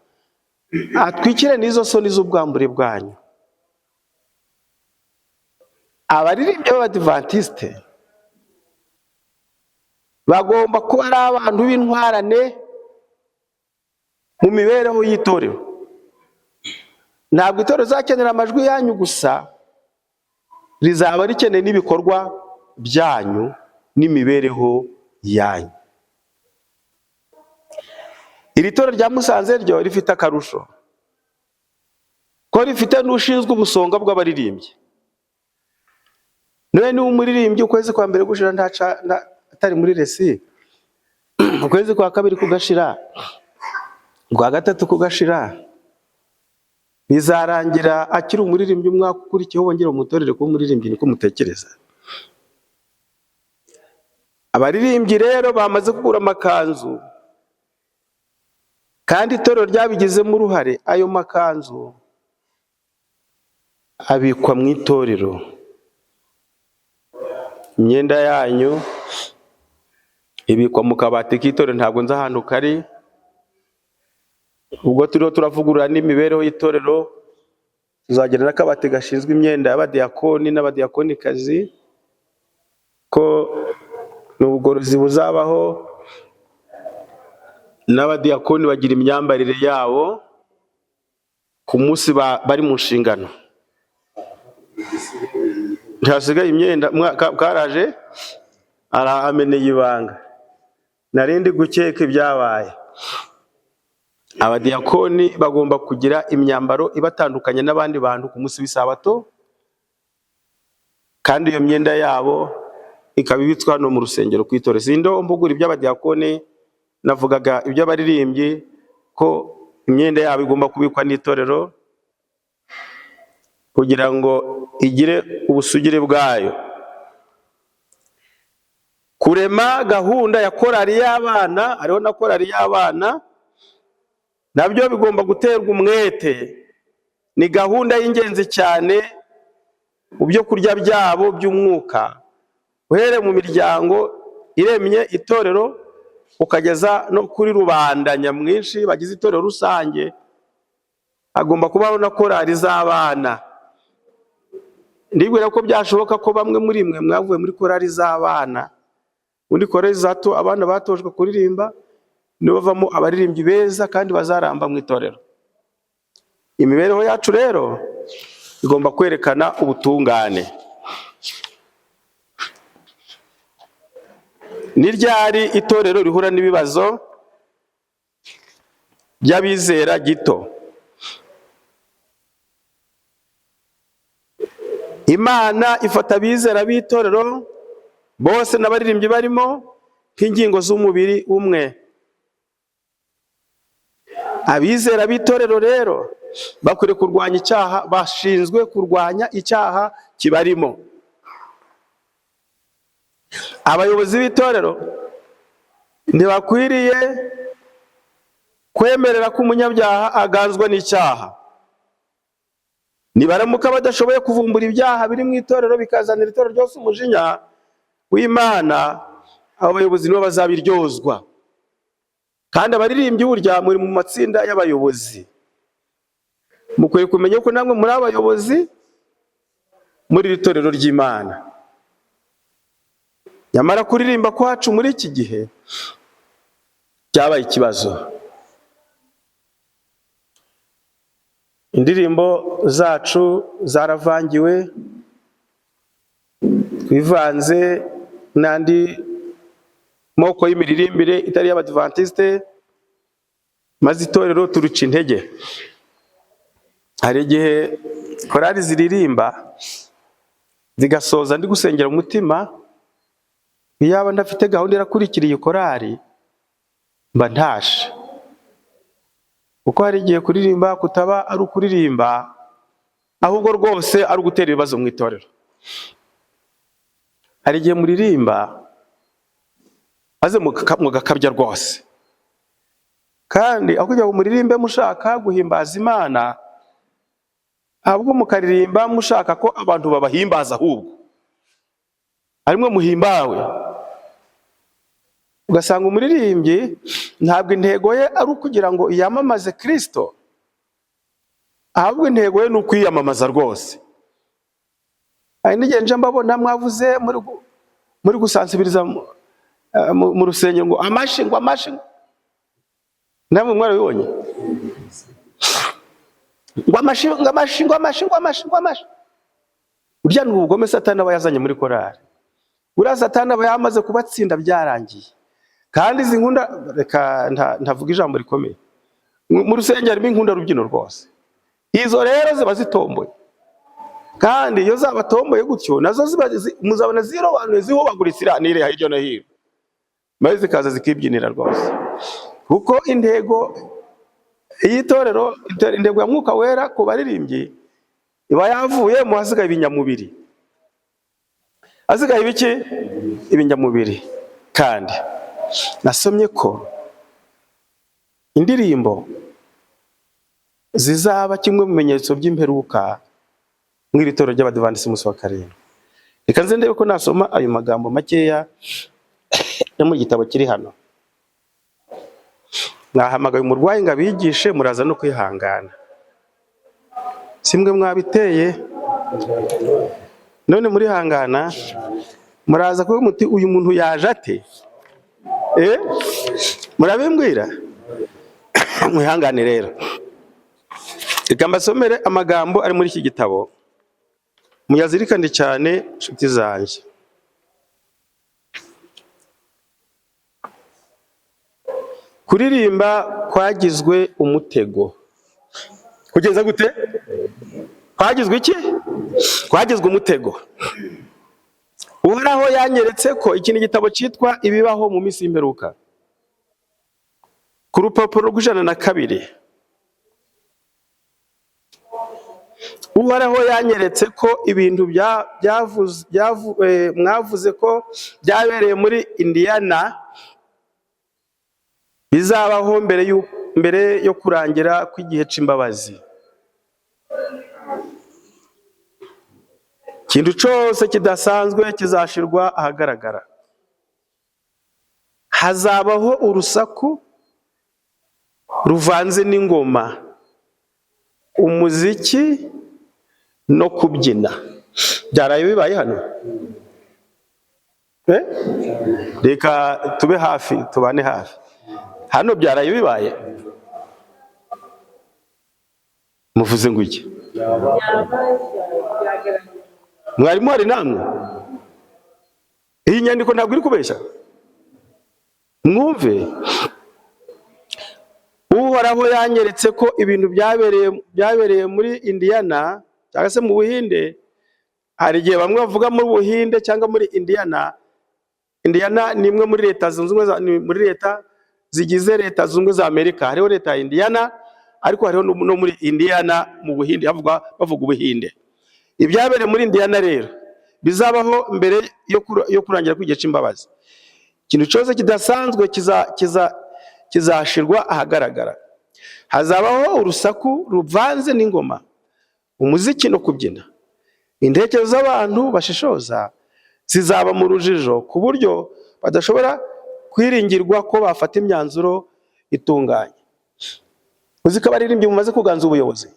atwikire n'izo soni z'ubwambure bwanyu. Abaririmbyi b'Abadivantisite bagomba kuba ari abantu b'intwarane mu mibereho y'itorero. Ntabwo itorero rizakenera amajwi yanyu gusa, rizaba rikeneye n'ibikorwa byanyu n'imibereho yanyu. Iri torero rya Musanze ryo rifite akarusho ko rifite n'ushinzwe ubusonga bw'abaririmbyi. Niwe niba umuririmbyi ukwezi kwa mbere gushira atari muri resi, ukwezi kwa kabiri kugashira, ukwa gatatu kugashira, bizarangira akiri umuririmbyi. Umwaka ukurikiyeho wongere umutorere kuba umuririmbyi. Niko mutekereza. Abaririmbyi rero bamaze kugura amakanzu, kandi itorero ryabigizemo uruhare. Ayo makanzu abikwa mu itorero. Imyenda yanyu ibikwa mu kabati k'itorero, ntabwo nzi ahantu kari. Ubwo turiho turavugurura n'imibereho y'itorero, tuzagira n'akabati gashinzwe imyenda y'abadiyakoni n'abadiyakonikazi, ko ni ubugorozi buzabaho. N'abadiyakoni bagira imyambarire yabo ku munsi bari mu nshingano. Ntihasigaye imyenda. Karaje arahameneye ibanga, narindi gukeka ibyabaye. Abadiyakoni bagomba kugira imyambaro ibatandukanya n'abandi bantu ku munsi w'isabato, kandi iyo myenda yabo ikaba ibitswe hano mu rusengero ku itorero. Sindo mbugura iby'abadiyakoni, navugaga iby'abaririmbyi, ko imyenda yabo igomba kubikwa n'itorero kugira ngo igire ubusugire bwayo. Kurema gahunda ya korali y'abana, hariho na korali y'abana, nabyo bigomba guterwa umwete. Ni gahunda y'ingenzi cyane mu byo kurya byabo by'umwuka, uhereye mu miryango iremye itorero ukageza no kuri rubanda nyamwinshi bagize itorero rusange. Hagomba kubaho na korali z'abana. Ndibwira ko byashoboka ko bamwe muri mwe mwavuye muri korali z'abana. Muri korali zato abana batojwe kuririmba, nibo bavamo abaririmbyi beza kandi bazaramba mu itorero. Imibereho yacu rero igomba kwerekana ubutungane. Ni ryari itorero rihura n'ibibazo by'abizera gito? Imana ifata abizera b'itorero bose n'abaririmbyi barimo nk'ingingo z'umubiri umwe. Abizera b'itorero rero bakwiriye kurwanya icyaha, bashinzwe kurwanya icyaha kibarimo. Abayobozi b'itorero ntibakwiriye kwemerera ko umunyabyaha aganzwa n'icyaha. Nibaramuka badashoboye kuvumbura ibyaha biri mu itorero bikazanira itorero ryose umujinya w'Imana, abo bayobozi nibo bazabiryozwa. Kandi abaririmbyi burya muri mu matsinda y'abayobozi, mukwiye kumenya ko namwe muri abayobozi muri iri torero ry'Imana. Nyamara kuririmba kwacu muri iki gihe byabaye ikibazo. Indirimbo zacu zaravangiwe, twivanze n'andi moko y'imiririmbire itari y'Abadivantiste, maze itorero turuca intege. Hari igihe korali ziririmba zigasoza ndi gusengera umutima, iyaba ndafite gahunda irakurikira iyi korali mba ntashe. Kuko hari igihe kuririmba kutaba ari ukuririmba, ahubwo rwose ari ugutera ibibazo mu itorero. Hari igihe muririmba maze mugakabya rwose, kandi aho kugira ngo muririmbe mushaka guhimbaza Imana, ahubwo mukaririmba mushaka ko abantu babahimbaza, ahubwo harimwo muhimbawe. Ugasanga umuririmbyi ntabwo intego ye ari ukugira ngo yamamaze Kristo, ahubwo intego ye ni ukwiyamamaza rwose. Hari n'igihe nje mbabona mwavuze muri gusansibiriza mu rusengero ngo amashi, ngo amashi. Namwe mwarabibonye, ngo amashi, ngo amashi, ngo amashi, ngo amashi, ngo amashi. Burya ni ubugome Satani aba yazanye muri korari. Buriya Satani aba yamaze kubatsinda, byarangiye. Kandi izi nkunda, reka ntavuga ijambo rikomeye, mu rusengero harimo inkunda rubyino rwose. Izo rero ziba zitomboye, kandi iyo zabatomboye gutyo nazo ziba muzabona zirobanuye, zihubaguritse iriya n'iriya, hirya no hino, maze zikaza zikibyinira rwose. Kuko intego y'itorero, intego ya Mwuka Wera ku baririmbyi iba yavuye mu, hasigaye ibinyamubiri. Hasigaye ibiki? Ibinyamubiri. Kandi nasomye ko indirimbo zizaba kimwe mu bimenyetso by'imperuka mu iri torero ry'Abadivantisiti umunsi wa karindwi. Reka nze ndebe ko nasoma ayo magambo makeya yo mu gitabo kiri hano. Mwahamagaye umurwayi ngo abigishe, muraza no kwihangana. Si mwe mwabiteye? None murihangana, muraza kuvuga muti: "Uyu muntu yaje ate?" Murabimbwira, mwihangane rero. Reka mbasomere amagambo ari muri iki gitabo, muyazirikane cyane, nshuti zanjye. Kuririmba kwagizwe umutego. Kugeza gute? Kwagizwe iki? Kwagizwe umutego. Uhoraho yanyeretse ko iki ni igitabo cyitwa "Ibibaho mu minsi y'imperuka", ku rupapuro rw'102. Uhoraho yanyeretse ko ibintu mwavuze ko byabereye muri Indiana bizabaho mbere yo kurangira kw'igihe c'imbabazi. Ikintu cyose kidasanzwe kizashirwa ahagaragara. Hazabaho urusaku ruvanze n'ingoma, umuziki no kubyina. Byaraye bibaye hano? Reka tube hafi, tubane hafi. Hano byaraye bibaye? Muvuze ngo iki? Mwarimu hari namwe? Iyi nyandiko ntabwo iri kubeshya, mwumve. Uhoraho yanyeretse ko ibintu byabereye muri Indiana cyangwa se mu Buhinde. Hari igihe bamwe bavuga muri Buhinde cyangwa muri Indiana. Indiana ni imwe muri leta zunze ubumwe za, ni muri leta zigize Leta Zunze Ubumwe za Amerika. Hariho leta ya Indiana, ariko hariho no muri Indiana mu Buhinde, bavuga Ubuhinde. Ibyabereye muri Indiana rero bizabaho mbere yo kurangira kw'igihe c'imbabazi. Ikintu cyose kidasanzwe kizashirwa ahagaragara. Hazabaho urusaku ruvanze n'ingoma, umuziki no kubyina. Intekerezo z'abantu bashishoza zizaba mu rujijo ku buryo badashobora kwiringirwa ko bafata imyanzuro itunganye. Uzi ko abaririmbyi mumaze kuganza ubuyobozi?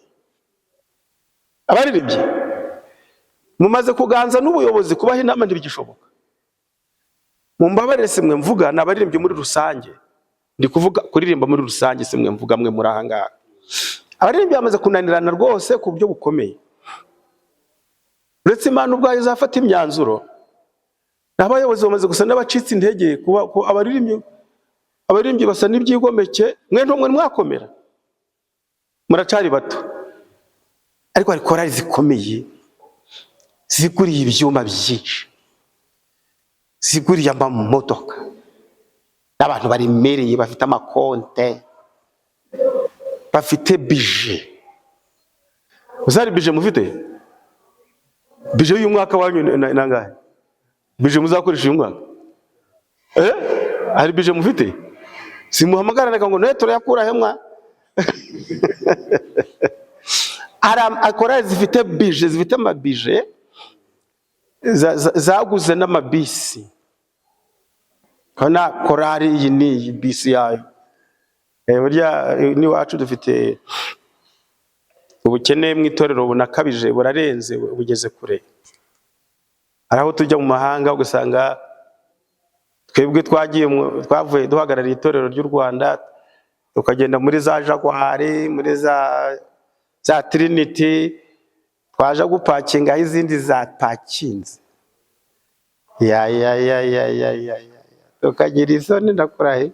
Abaririmbyi mumaze kuganza n'ubuyobozi, kubaha inama ntibigishoboka. Mumbabarire, si mwe mvuga, ni abaririmbyi muri rusange. Ndi kuvuga kuririmba muri rusange, si mwe mvuga mwe muri aha ngaha. Abaririmbyi bamaze kunanirana rwose ku buryo bukomeye. Uretse Imana ubwayo izafata imyanzuro, n'abayobozi bamaze gusa n'abacitse intege. Kuba ko abaririmbyi basa n'ibyigomeke. Mwe ntumwe mwakomera, muracari bato, ariko hari korali zikomeye ziguriye ibyuma byinshi, ziguriye amamodoka, n'abantu baremereye, bafite amakonte, bafite budget. Uzari budget mufite? Budget y'uyu mwaka wanyu ni nangahe? Budget muzakoresha uyu mwaka, hari budget mufite? Simuhamagaranaga ngo noye turayakura he mwa? Hari korali zifite budget, zifite amabudget, zaguze n'amabisi. Kana korali iyi ni iyi bisi yayo. Burya n'iwacu dufite ubukene mu itorero bunakabije, burarenze, bugeze kure. Hari aho tujya mu mahanga ugasanga twebwe twagiye twavuye duhagarariye itorero ry'u Rwanda, tukagenda muri za Jaguar, muri za Trinity, twaje gupakinga aho izindi zapakinze, ya ya ya ya ya ya ya, tukagira isoni. Ndakurahe,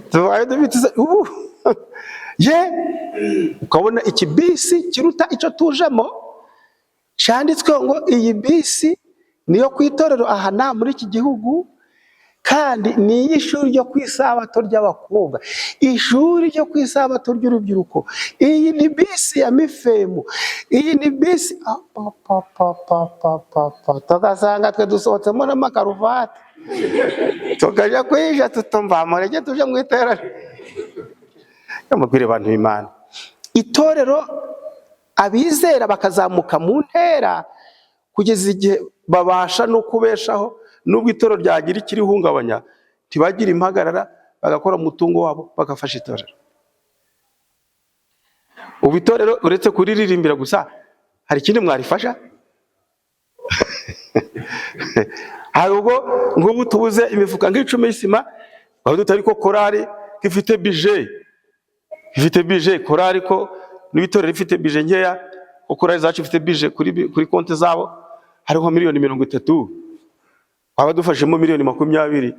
tubaye dufite isoni ubu ye. Ukabona ikibisi kiruta icyo tujemo, cyanditsweho ngo iyi bisi niyo ku itorero aha na muri iki gihugu, kandi ni iy'ishuri ryo ku isabato ry'abakobwa, ishuri ryo ku isabato ry'urubyiruko. Iyi ni bisi ya MIFEM, iyi ni bisi pa, pa, pa, pa, pa, pa, pa. Tugasanga twe dusohotsemo n'amakaruvati, tukajya kwihisha, tutumva mureke tuje mu iterane. Mubwire abantu b'Imana, itorero, abizera bakazamuka mu ntera kugeza igihe babasha no kubeshaho. Nubwo itorero ryagira ikirihungabanya, ntibagire impagarara, bagakora umutungo wabo, bagafasha itorero. Ubu itorero uretse kuriririmbira gusa, hari ikindi mwarifasha? Hari ubwo nk'ubu tubuze imifuka nk'icumi y'isima, aho tutari ko korari ifite budget, ifite budget korari, ko n'itorero rifite budget nkeya, ko korari zacu ifite budget kuri konti zabo hariho miliyoni 30, waba dufashemo miliyoni 20.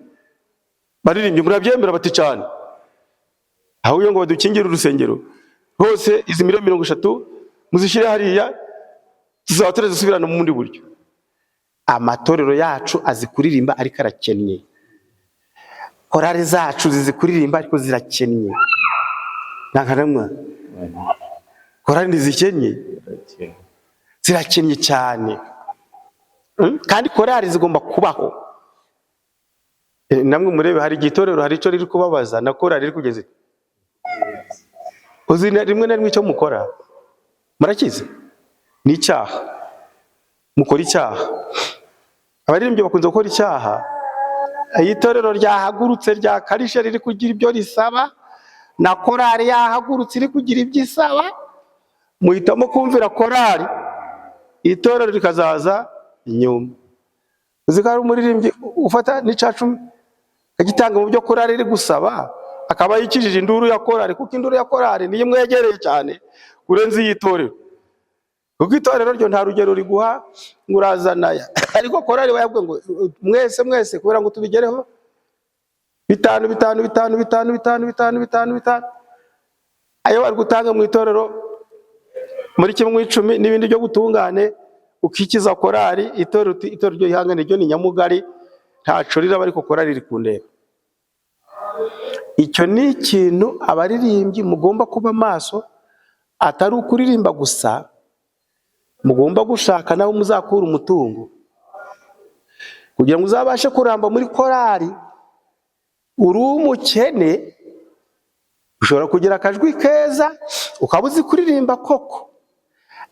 Baririmbye murabyemera? Bati cyane. Aho ngo badukingire urusengero hose, izi miliyoni 30 muzishyire hariya, tuzaba turazisubirana mu bundi buryo. Amatorero yacu azi kuririmba ariko arakennye. Korari zacu zizi kuririmba ariko zirakennye. Ntankaramwa, korari ntizikennye? Zirakennye cyane. Kandi korari zigomba kubaho. Namwe murebe, hari igihe itorero hari icyo riri kubabaza na korari iri kugeza. Uzi rimwe na rimwe icyo mukora murakizi? Ni icyaha. Mukora icyaha. Abaririmbyi bakunze gukora icyaha. Iyo itorero ryahagurutse, ryakarishe, riri kugira ibyo risaba, na korari yahagurutse iri kugira ibyo isaba, muhitamo kumvira korari, itorero rikazaza inyuma. Uzi ko hari umuririmbyi ufata n'icacumi akagitanga mu byo korari iri gusaba, akaba yikijije induru ya korari, kuko induru ya korari niyo imwegereye cyane kurenza iy'itorero, kuko itorero ryo nta rugero riguha ngo urazana aya, ariko korari wayabwiye ngo mwese mwese, kubera ngo tubigereho, bitanu bitanu bitanu bitanu bitanu bitanu bitanu bitanu, ayo bari gutanga mu itorero muri kimwe mu icumi n'ibindi byo gutungane, ukikiza korari. Itorero uti itorero ryo ihangane, ryo ni nyamugari, ntaco riraba, ariko korari riri kundeba. Icyo ni ikintu abaririmbyi mugomba kuba maso. Atari ukuririmba gusa, mugomba gushaka naho muzakura umutungo kugira ngo uzabashe kuramba muri korari. Uri umukene, ushobora kugira akajwi keza, ukaba uzi kuririmba koko,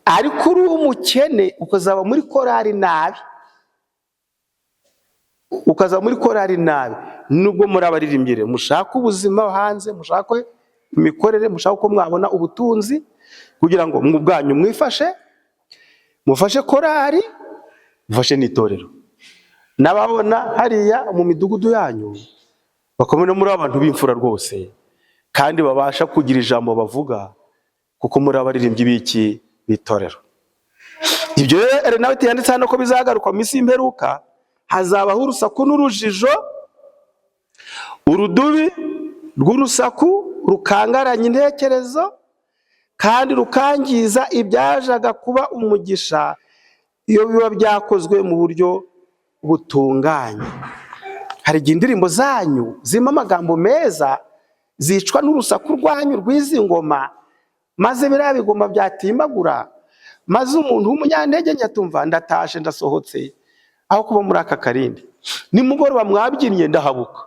ariko uri umukene ukazaba muri korari nabi, ukazaba muri korari nabi. Nubwo muri abaririmbyi rero, mushake ubuzima hanze, mushake imikorere, mushake uko mwabona ubutunzi kugira ngo mu bwanyu mwifashe, mufashe korari, mufashe n'itorero. N'ababona hariya mu midugudu yanyu bakabona muri abantu b'imfura rwose, kandi babasha kugira ijambo bavuga, kuko muri abaririmbyi b'iki? B'itorero. Ibyo rero nawe yanditse hano ko bizagaruka mu minsi y'imperuka, hazabaho urusaku n'urujijo, urudubi rw'urusaku rukangaranya intekerezo kandi rukangiza ibyajaga kuba umugisha iyo biba byakozwe mu buryo butunganye. Hari igihe indirimbo zanyu zirimo amagambo meza zicwa n'urusaku rwanyu rw'izi ngoma, maze biriya bigoma byatimbagura, maze umuntu w'umunyantege nke atumva ndatashe, ndasohotse. Aho kuba muri aka karindi, nimugoroba mwabyinnye ndahabuka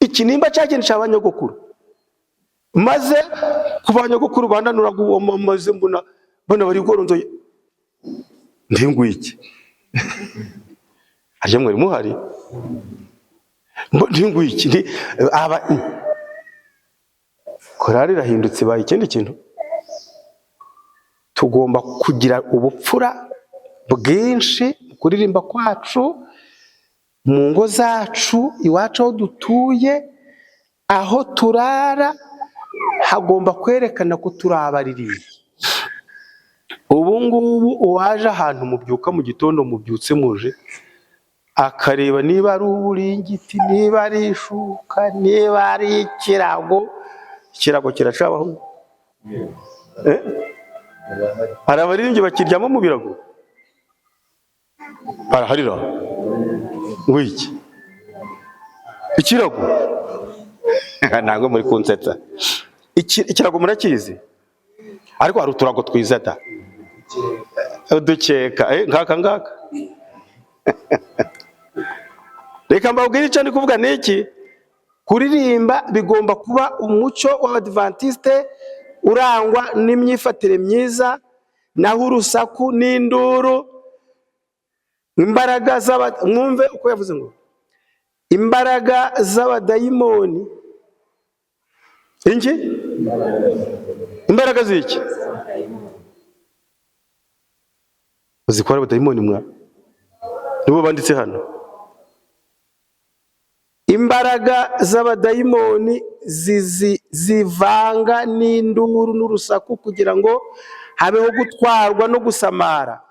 ikinimba cya kintu cya banyogokuru, maze ku banyogokuru bandanuraga uwo, maze mbona bari goronzoye. Ndinguye iki? Harya mwari muhari? Ndinguye iki? Aba korari irahindutse, ibaye ikindi kintu. Tugomba kugira ubupfura bwinshi mu kuririmba kwacu, mu ngo zacu, iwacu aho dutuye, aho turara, hagomba kwerekana ko turi abaririmbyi. Ubu ngubu uwaje ahantu mubyuka mu gitondo, mubyutse muje, akareba niba ari uburingiti, niba ari ishuka, niba ari ikirago. Ikirago kiracabaho? Eh? Hari abaririmbyi bakiryama mu birago, baraharira ngo iki ikirago. Ntabwo muri kunsetsa. Ikirago murakizi, ariko hari uturago twiza da, udukeka, nkaka ngaka. Reka mbabwire icyo ndi kuvuga ni iki: kuririmba bigomba kuba umuco w'Abadivantiste urangwa n'imyifatire myiza, naho urusaku n'induru, imbaraga z'aba, mwumve uko yavuze ngo imbaraga z'abadayimoni, inki? Imbaraga z'iki? Uzi ko ari abadayimoni mwa nibo banditse hano. Imbaraga z'abadayimoni zivanga n'induru n'urusaku kugira ngo habeho gutwarwa no gusamara,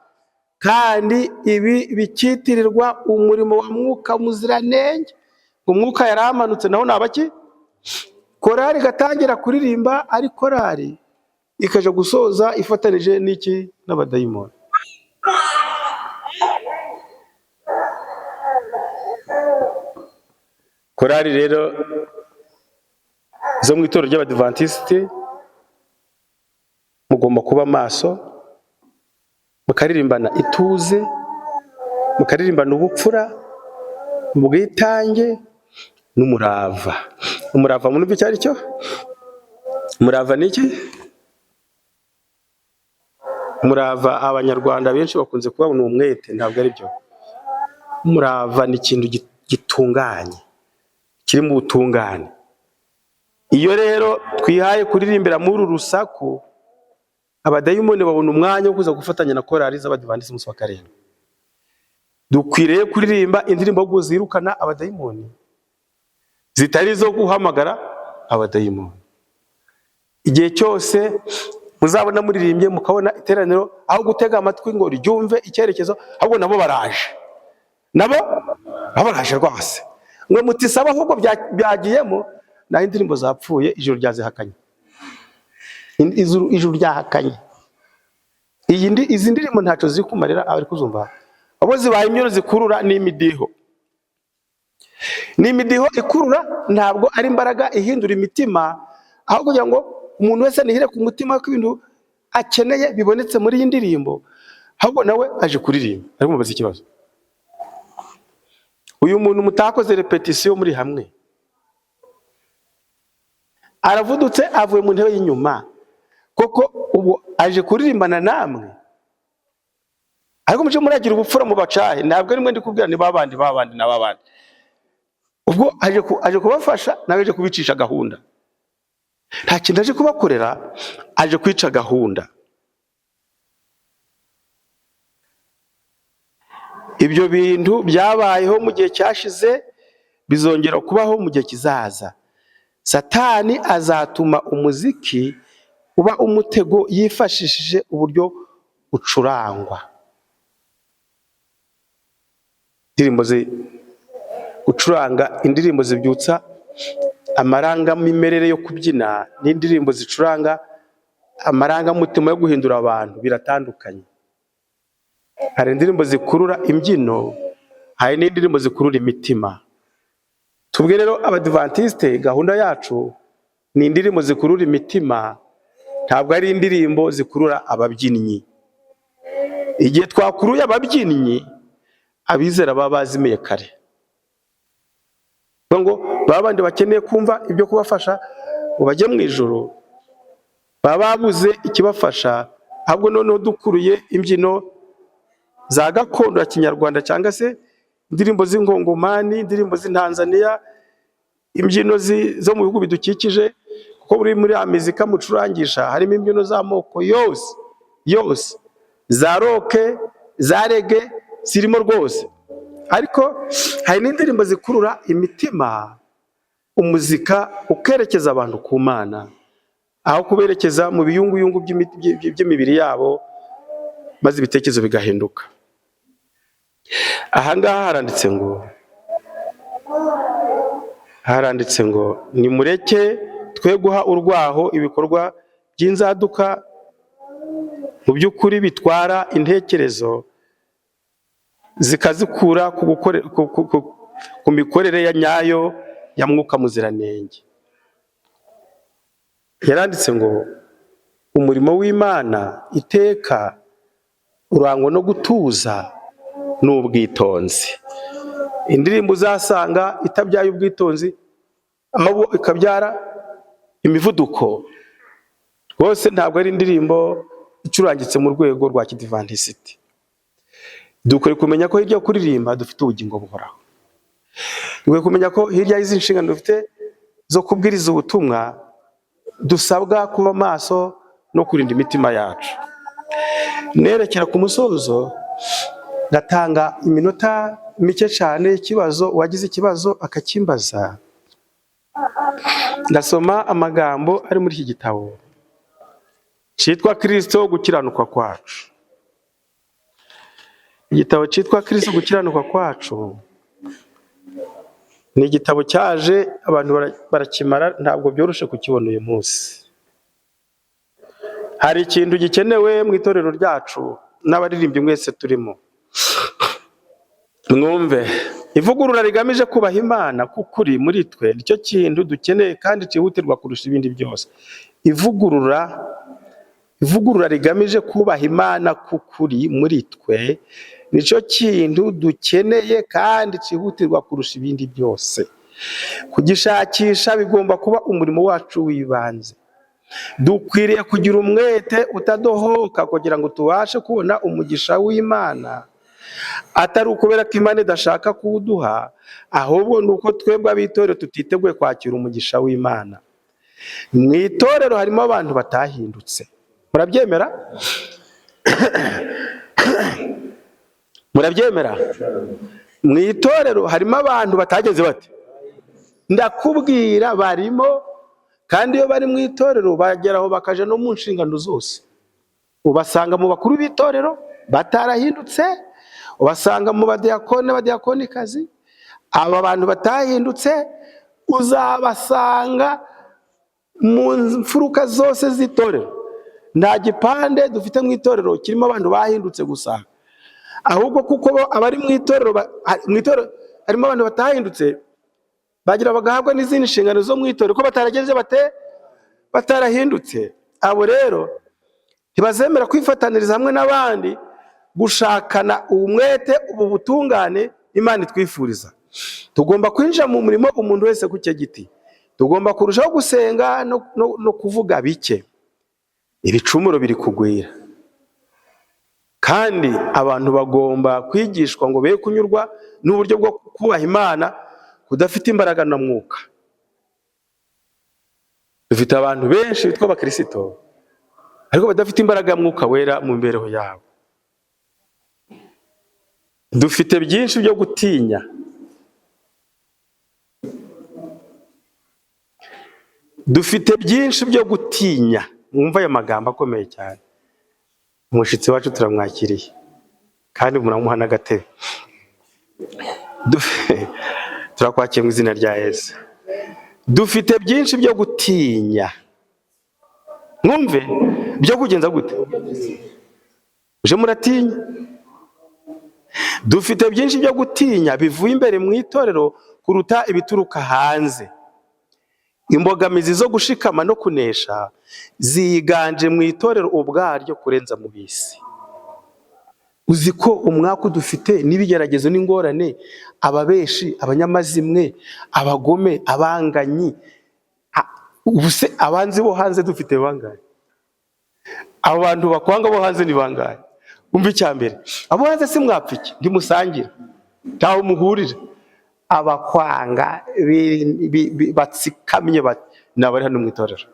kandi ibi bikitirirwa umurimo wa Mwuka Muziranenge. Umwuka yaramanutse, naho ni abaki? Korari igatangira kuririmba, ari korari ikaja gusoza ifatanije n'iki? N'abadayimoni. Korari rero zo mu itorero ry'Abadivantisiti, mugomba kuba maso, mukaririmbana ituze, mukaririmbana ubupfura, ubwitange n'umurava. Umurava muri icyo ari cyo? Umurava ni iki? Umurava Abanyarwanda benshi bakunze kubabona umwete, ntabwo ari byo. Umurava ni ikintu gitunganye, kiri mu butungane. Iyo rero twihaye kuririmbira muri uru rusaku, abadayimoni babona umwanya wo kuza gufatanya na korari z'Abadivantisiti umunsi wa karindwi. Dukwiriye kuririmba indirimbo zirukana abadayimoni, zitari izo guhamagara abadayimoni. Igihe cyose muzabona muririmbye, mukabona iteraniro, aho gutega amatwi ngo ryumve icyerekezo, ahubwo nabo baraje, nabo baraje rwose, ngo mutisaba ahubwo byagiyemo. Naho indirimbo zapfuye, ijuru ryazihakanye. Ijuru ryahakanye izi ndirimbo, ntacyo ziri kumarira abari kuzumva. Abo zibaye imbyino zikurura n'imidiho, ni imidiho ikurura, ntabwo ari imbaraga ihindura imitima. Aho kugira ngo umuntu wese anihire ku mutima ko ibintu akeneye bibonetse muri iyi ndirimbo, ahubwo nawe aje kuririmba ariko mubaza ikibazo: uyu muntu mutakoze repetisiyo muri hamwe, aravudutse avuye mu ntebe y'inyuma, koko ubwo aje kuririmbana namwe? Ariko muce muragira ubupfura mu bacahe, ntabwo ari mwe ndi kubwira, ni babandi babandi na babandi. Ubwo aje kubafasha, nawe aje kubicisha gahunda. Nta kintu aje kubakorera, aje kwica gahunda. Ibyo bintu byabayeho mu gihe cyashize, bizongera kubaho mu gihe kizaza. Satani azatuma umuziki uba umutego yifashishije uburyo ucurangwa. Indirimbo gucuranga indirimbo zibyutsa amarangamimimerere yo kubyina n'indirimbo zicuranga amarangamutima yo guhindura abantu biratandukanye. Hari indirimbo zikurura imbyino, hari n'indirimbo zikurura imitima. Tubwe rero Abadivantisite, gahunda yacu ni indirimbo zikurura imitima, ntabwo ari indirimbo zikurura ababyinnyi. Igihe twakuruye ababyinnyi, Abizera baba bazimiye kare, ngo baba bandi bakeneye kumva ibyo kubafasha ngo bajye mu ijuru, baba babuze ikibafasha. Ahubwo noneho dukuruye imbyino za gakondo ya kinyarwanda, cyangwa se indirimbo z'ingongomani, indirimbo z'intanzaniya, imbyino zo mu bihugu bidukikije, kuko buri muri ya mizika mucurangisha harimo imbyino z'amoko yose yose, za rock, za reggae zirimo rwose. Ariko hari n'indirimbo zikurura imitima, umuzika ukerekeza abantu ku Mana aho kuberekeza mu biyunguyungu by'imibiri yabo, maze ibitekerezo bigahinduka. Ahangaha haranditse ngo nimureke twe guha urwaho ibikorwa by'inzaduka, mu by'ukuri bitwara intekerezo zikazikura ku mikorere ya nyayo ya Mwuka Muziranenge. Yaranditse ngo umurimo w'Imana iteka urangwa no gutuza n'ubwitonzi. Indirimbo uzasanga itabyaye ubwitonzi, ahubwo ikabyara imivuduko rwose, ntabwo ari indirimbo icurangitse mu rwego rwa kidivantisiti. Dukwiye kumenya ko hirya yo kuririmba dufite ubugingo buhoraho. Dukwiye kumenya ko hirya y'izi nshingano dufite zo kubwiriza ubutumwa, dusabwa kuba maso no kurinda imitima yacu. Nerekera ku musozo, ngatanga iminota mike cyane ikibazo, uwagize ikibazo akakimbaza. Ndasoma amagambo ari muri iki gitabo cyitwa Kirisito Gukiranuka Kwacu. Igitabo cyitwa Kirisito Gukiranuka Kwacu ni igitabo cyaje abantu barakimara, ntabwo byoroshye kukibona uyu munsi. Hari ikintu gikenewe mu itorero ryacu n'abaririmbyi mwese turimo, mwumve: ivugurura rigamije kubaha Imana k'ukuri muri twe nicyo kintu dukeneye kandi cyihutirwa kurusha ibindi byose. Ivugurura rigamije kubaha Imana k'ukuri muri twe nicyo kintu dukeneye kandi cyihutirwa kurusha ibindi byose. Kugishakisha bigomba kuba umurimo wacu w'ibanze. Dukwiriye kugira umwete utadohoka kugira ngo tubashe kubona umugisha w'Imana, atari ukubera ko Imana idashaka kuwuduha, ahubwo ni uko twebwe ab'itorero tutiteguye kwakira umugisha w'Imana. Mu itorero harimo abantu batahindutse. Murabyemera? Murabyemera? Mu itorero harimo abantu batageze bate? Ndakubwira, barimo. Kandi iyo bari mu itorero bageraho bakaja no mu nshingano zose. Ubasanga mu bakuru b'itorero batarahindutse, ubasanga mu badiyakoni n'abadiyakonikazi. Aba bantu batahindutse uzabasanga mu mfuruka zose z'itorero. Nta gipande dufite mu itorero kirimo abantu bahindutse gusa, ahubwo kuko bo abari mu itorero mu itorero harimo abantu batahindutse, bagira bagahabwa n'izindi nshingano zo mu itorero ko batarageze bate? Batarahindutse. Abo rero ntibazemera kwifataniriza hamwe n'abandi gushakana umwete ubu butungane Imana itwifuriza. Tugomba kwinjira mu murimo umuntu wese ku cye giti. Tugomba kurushaho gusenga no kuvuga bike. Ibicumuro biri kugwira, kandi abantu bagomba kwigishwa ngo be kunyurwa n'uburyo bwo kubaha Imana kudafite imbaraga na Mwuka. Dufite abantu benshi bitwa abakirisito ariko badafite imbaraga ya Mwuka Wera mu mibereho yabo. Dufite byinshi byo gutinya. Dufite byinshi byo gutinya. Mwumva aya magambo akomeye cyane. Umushyitsi wacu turamwakiriye kandi muramuha n'agatebe. Turakwakiriye mu izina rya Yesu. Dufite byinshi byo gutinya. Mwumve, byo kugenza gute? Uje muratinya. Dufite byinshi byo gutinya bivuye imbere mu itorero kuruta ibituruka hanze. Imbogamizi zo gushikama no kunesha ziganje mu itorero ubwaryo kurenza mu bisi. Uzi ko umwaka dufite n'ibigeragezo n'ingorane, ababeshi, abanyamazimwe, abagome, abanganyi, ubu se abanzi bo hanze dufite bangahe? Abo bantu bakwanga bo hanze ni bangahe? Umva icya mbere, abo hanze si mwapfa iki? Ntimusangira, ntaho muhurira. Abakwanga batsikamye ni abari hano mu itorero.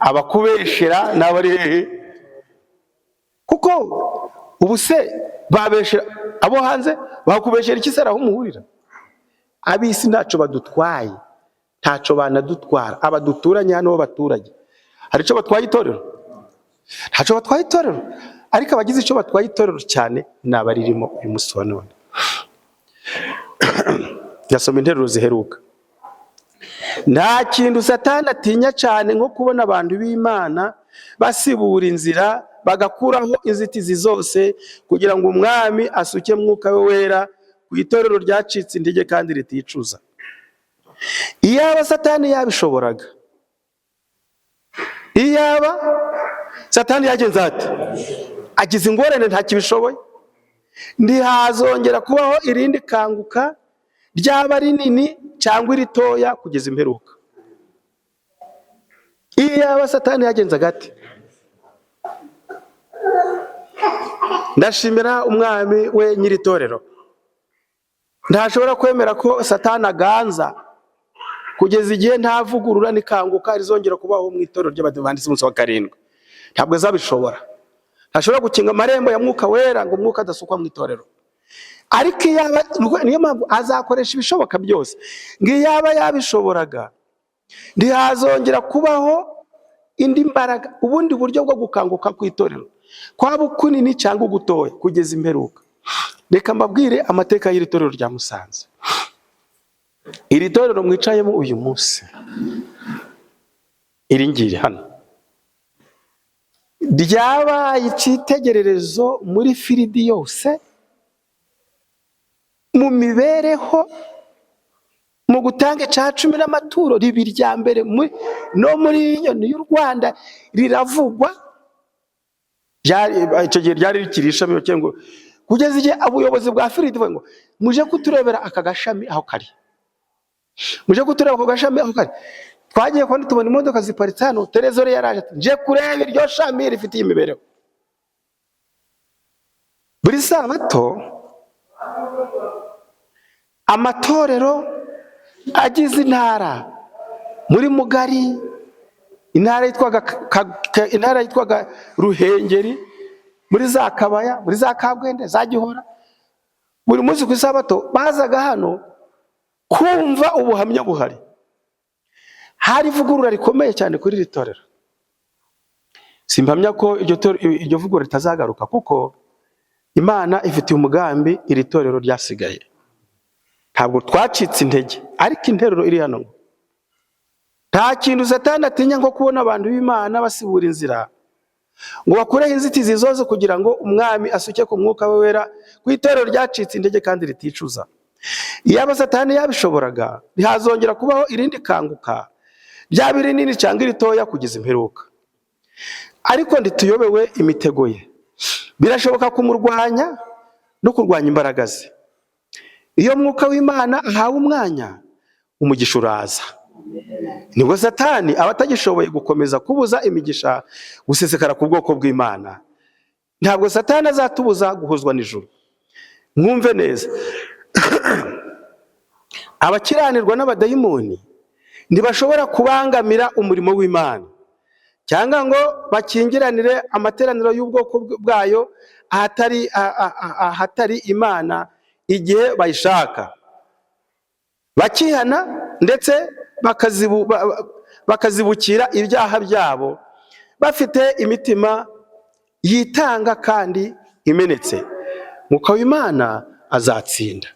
Abakubeshera ni abari hehe? Kuko ubu se babeshera abo hanze, bakubeshera iki se aho muhurira? Ab'isi ntacyo badutwaye, ntacyo banadutwara. Aba duturanye hano b'abaturage hari icyo batwaye itorero? Ntacyo batwaye itorero. Ariko abagize icyo batwaye itorero cyane ni abaririmo uyu munsi wa none. Ndasoma interuro ziheruka. Nta kintu Satani atinya cyane nko kubona abantu b'Imana basibura inzira, bagakuraho inzitizi zose kugira ngo Umwami asuke Mwuka we Wera ku itorero ryacitse intege kandi riticuza. Iyaba Satani yabishoboraga, iyaba Satani yagenze ate? Agize ingorane, ntakibishoboye. Ntihazongera kubaho irindi kanguka, ryaba rinini cyangwa iritoya, kugeza imperuka. Iyaba Satani yagenzaga ate? Ndashimira Umwami we nyiri itorero, ntashobora kwemera ko Satani aganza kugeza igihe nta vugurura n'ikanguka rizongera kubaho mu itorero ry'Abadivantisiti umunsi wa karindwi. Ntabwo azabishobora. Ntashobora gukinga amarembo ya Mwuka Wera ngo Umwuka adasukwa mu itorero. Ariko iyaba, niyo mpamvu azakoresha ibishoboka byose, ngo iyaba yabishoboraga ntihazongera kubaho indi mbaraga, ubundi buryo bwo gukanguka ku itorero, kwaba ukunini cyangwa ugutoya, kugeza imperuka. Reka mbabwire amateka y'iri torero rya Musanze. Iri torero mwicayemo uyu munsi, iri ngiri hano, ryabaye icyitegererezo muri field yose, mu mibereho, mu gutanga icya cumi n'amaturo, riba irya mbere no muri union y'u Rwanda riravugwa. Icyo gihe ryari rikiri ishami, bagira ngo kugeza igihe ubuyobozi bwa field buvuga ngo muje kuturebera aka gashami aho kari, muje kutureba ako gashami aho kari. Twagiye kubona tubona imodoka ziparitse hano, trésorier yaraje ati nje kureba iryo shami rifitiye imibereho. Buri sabato amatorero agize intara muri Mugari, intara yitwaga Ruhengeri, muri za Kabaya, muri za Kabwende, za Gihora, buri munsi ku isabato bazaga hano kumva ubuhamya buhari. Hari ivugurura rikomeye cyane kuri iri torero. Simpamya ko iryo vugurura ritazagaruka, kuko Imana ifitiye umugambi iri torero ryasigaye. Ntabwo twacitse intege. Ariko interuro iri hano ngo nta kintu Satani atinya nko kubona abantu b'Imana basibura inzira ngo bakureho inzitizi zose kugira ngo Umwami asuke ku Mwuka we Wera ku itorero ryacitse intege kandi riticuza. Iyaba Satani yabishoboraga, ntihazongera kubaho irindi kanguka, ryaba irinini cyangwa iritoya, kugeza imperuka. Ariko ntituyobewe imitego ye. Birashoboka kumurwanya no kurwanya imbaraga ze. Iyo Mwuka w'Imana ahawe umwanya, umugisha uraza. Nibwo Satani aba atagishoboye gukomeza kubuza imigisha gusesekara ku bwoko bw'Imana. Ntabwo Satani azatubuza guhuzwa n'ijuru. Mwumve neza, abakiranirwa n'abadayimoni ntibashobora kubangamira umurimo w'Imana cyangwa ngo bakingiranire amateraniro y'ubwoko bwayo ahatari Imana igihe bayishaka, bakihana ndetse bakazibukira ibyaha byabo, bafite imitima yitanga kandi imenetse. Mwuka w'Imana azatsinda.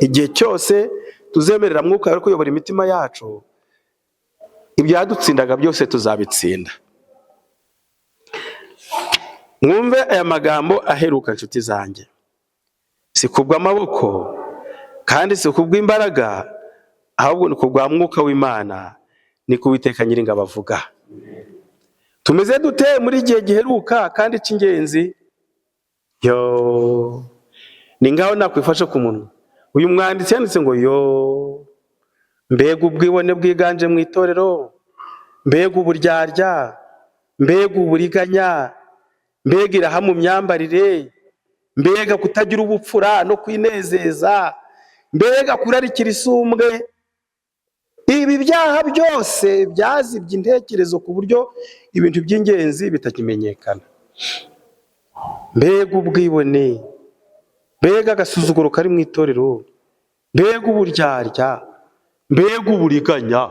Igihe cyose tuzemerera Mwuka Wera kuyobora imitima yacu, ibyadutsindaga byose tuzabitsinda. Mwumve aya magambo aheruka, nshuti zanjye: si kubw'amaboko kandi si kubw'imbaraga, ahubwo ni kubwa Mwuka w'Imana, ni ku Uwiteka Nyiringabo avuga. Tumeze dute muri igihe giheruka kandi cy'ingenzi? Yo, ni ngaho nakwifashe ku munwa. Uyu mwanditsi yanditse ngo: "Yo, mbega ubwibone bwiganje mu itorero, mbega uburyarya, mbega uburiganya, mbega iraha mu myambarire, mbega kutagira ubupfura no kwinezeza, mbega kurarikira isumbwe." Ibi byaha byose byazibye intekerezo ku buryo ibintu by'ingenzi bitakimenyekana. Mbega ubwibone, mbega agasuzuguro kari mu itorero, mbega uburyarya, mbega uburiganya.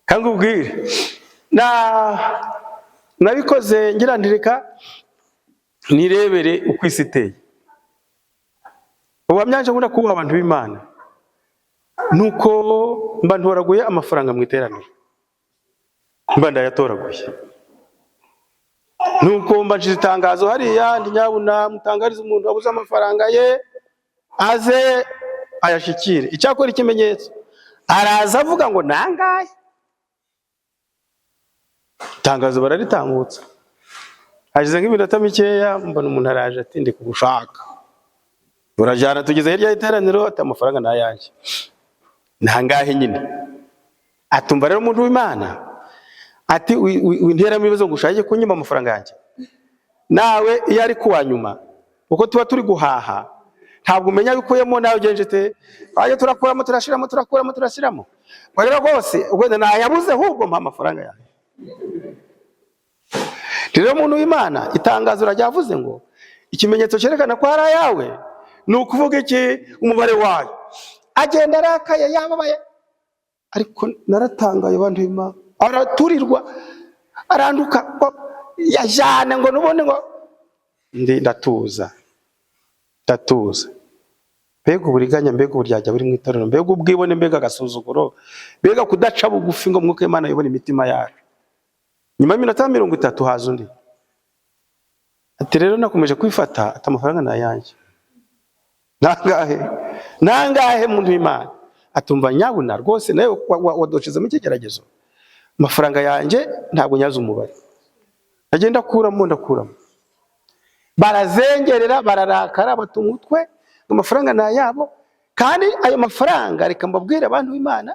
Kandi ubwire na nabikoze ngira nti: "Reka nirebere uko isi iteye." Ubuhamya nkunda kubuha abantu b'Imana nuko mba ntoraguye amafaranga mu iteraniro, mba ndayatoraguye, nuko mba nshize itangazo hariya, ndi nyabuna mutangariza umuntu wabuze amafaranga ye aze ayashikire. Icyakora ikimenyetso, araza avuga ngo: "Nangahe?" Itangazo bararitambutsa, hashize nk'iminota mikeya mbona umuntu araje ati: "Ndi kugushaka." Turajyana, tugeze hirya y'iteraniro, ati: "Amafaranga ni ayanjye." "Nangahe nyine?" Atumva rero umuntu w'Imana, ati: "Winteramo ibibazo ngo ushake kunyima amafaranga yanjye." Nawe iyo ari kuwa nyuma, kuko tuba turi guhaha, ntabwo umenya ayo ukuyemo nawe ugenje te wajya turakuramo, turashiramo, turakuramo, turashiramo. Ngo rero rwose wenda nayabuze, ahubwo mpa amafaranga yanjye. Rero umuntu w'Imana, itangazo ryavuze ngo ikimenyetso cyerekana ko hari ayawe ni ukuvuga iki? Umubare wayo. Agenda arakaye, yababaye, ariko naratangaye, bantu b'Imana, araturirwa, aranduka ngo yajyane, ngo nubundi ngo ndi ndatuza, ndatuza. Mbega uburiganya, mbega uburyarya buri mu itorero, mbega ubwibone, mbega agasuzuguro, mbega kudaca bugufi ngo Mwuka w'Imana ayobore imitima yacu. Nyuma y'iminota 30 haza undi, ati: "Rero nakomeje kwifata." Ati: "Amafaranga ni ayanjye." "Nangahe? Nangahe, muntu w'Imana?" Atumva nyabuna rwose nawe wadoshezemo ikigeragezo, amafaranga yanjye ntabwo nyazi umubare, agenda akuramo, ndakuramo. Barazengerera, bararakara, bata umutwe ngo amafaranga ni ayabo. Kandi ayo mafaranga, reka mbabwire abantu b'Imana,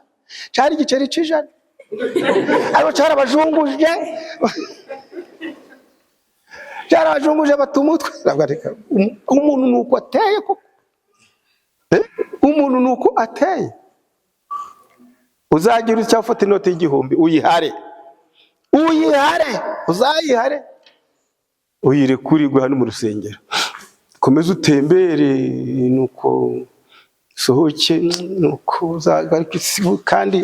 cyari igiceri c'ijana, ariko cyarabajunguje, cyarabajunguje, bata umutwe. Ntabwo reka, umuntu ni uko ateye koko. Umuntu ni uko ateye. Uzagira utya ufata inoti y'igihumbi, uyihare, uyihare, uzayihare, uyirekurirwe hano mu rusengero, komeza utembere, nuko usohoke, nuko uzagaruka kandi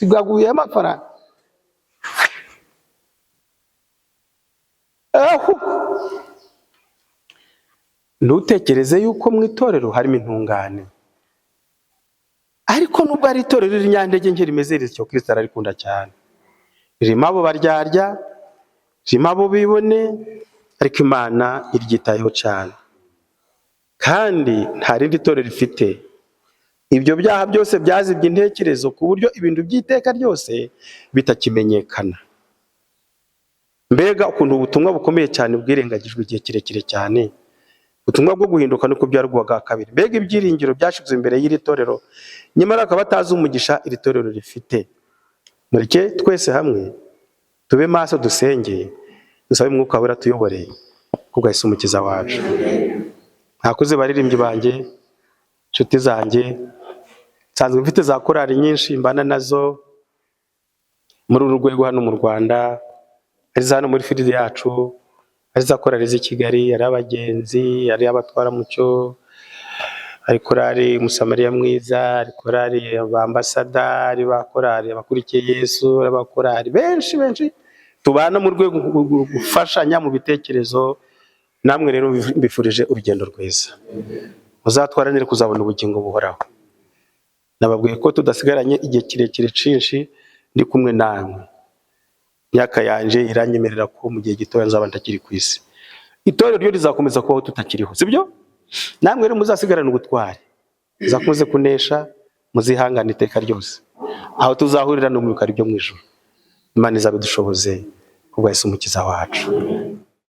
bwaguye amafaranga aho. Ntutekereze yuko mu itorero harimo intungane, ariko nubwo ari itorero ry'inyantege nke rimeze rityo, Kristo ararikunda cyane. Ririmo abo baryarya, ririmo abo bibone, ariko Imana iryitayeho cyane, kandi nta rindi torero rifite. Ibyo byaha byose byazibye intekerezo ku buryo ibintu by'iteka ryose bitakimenyekana. Mbega ukuntu ubutumwa bukomeye cyane bwirengagijwe igihe kirekire cyane, ubutumwa bwo guhinduka no kubyarwa bwa kabiri! Mbega ibyiringiro byashyizwe imbere y'iri torero, nyamara bakaba batazi umugisha iri torero rifite! Mureke twese hamwe tube maso, dusenge, dusabe Umwuka Wera tuyobore kubwa Yesu Umukiza wacu. Mwakoze, baririmbyi banjye, inshuti zanjye. Nsanzwe mfite za korali nyinshi mbana nazo muri uru rwego hano mu Rwanda, ari za hano muri field yacu, ari za korali z'i Kigali, ari abagenzi, ari abatwaramucyo, ari korali Musamariya Mwiza, ari korali Abambasada, ari ba korali Abakurikiye Yesu, ari abakorali benshi benshi tubana mu rwego rwo gufashanya mu bitekerezo. Namwe rero mbifurije urugendo rwiza, muzatwaranire kuzabona ubugingo buhoraho. Nababwiye ko tudasigaranye igihe kirekire cyinshi ndi kumwe namwe. Imyaka yanjye iranyemerera ko mu gihe gitoya nzaba ntakiri ku isi. Itorero ryo rizakomeza kubaho tutakiriho, sibyo? Namwe rero muzasigarane ubutwari, muzakomeze kunesha, muzihangane iteka ryose. Aho tuzahurira no mu bikari byo mu ijuru, Imana izabidushoboze kubwa Yesu Umukiza wacu.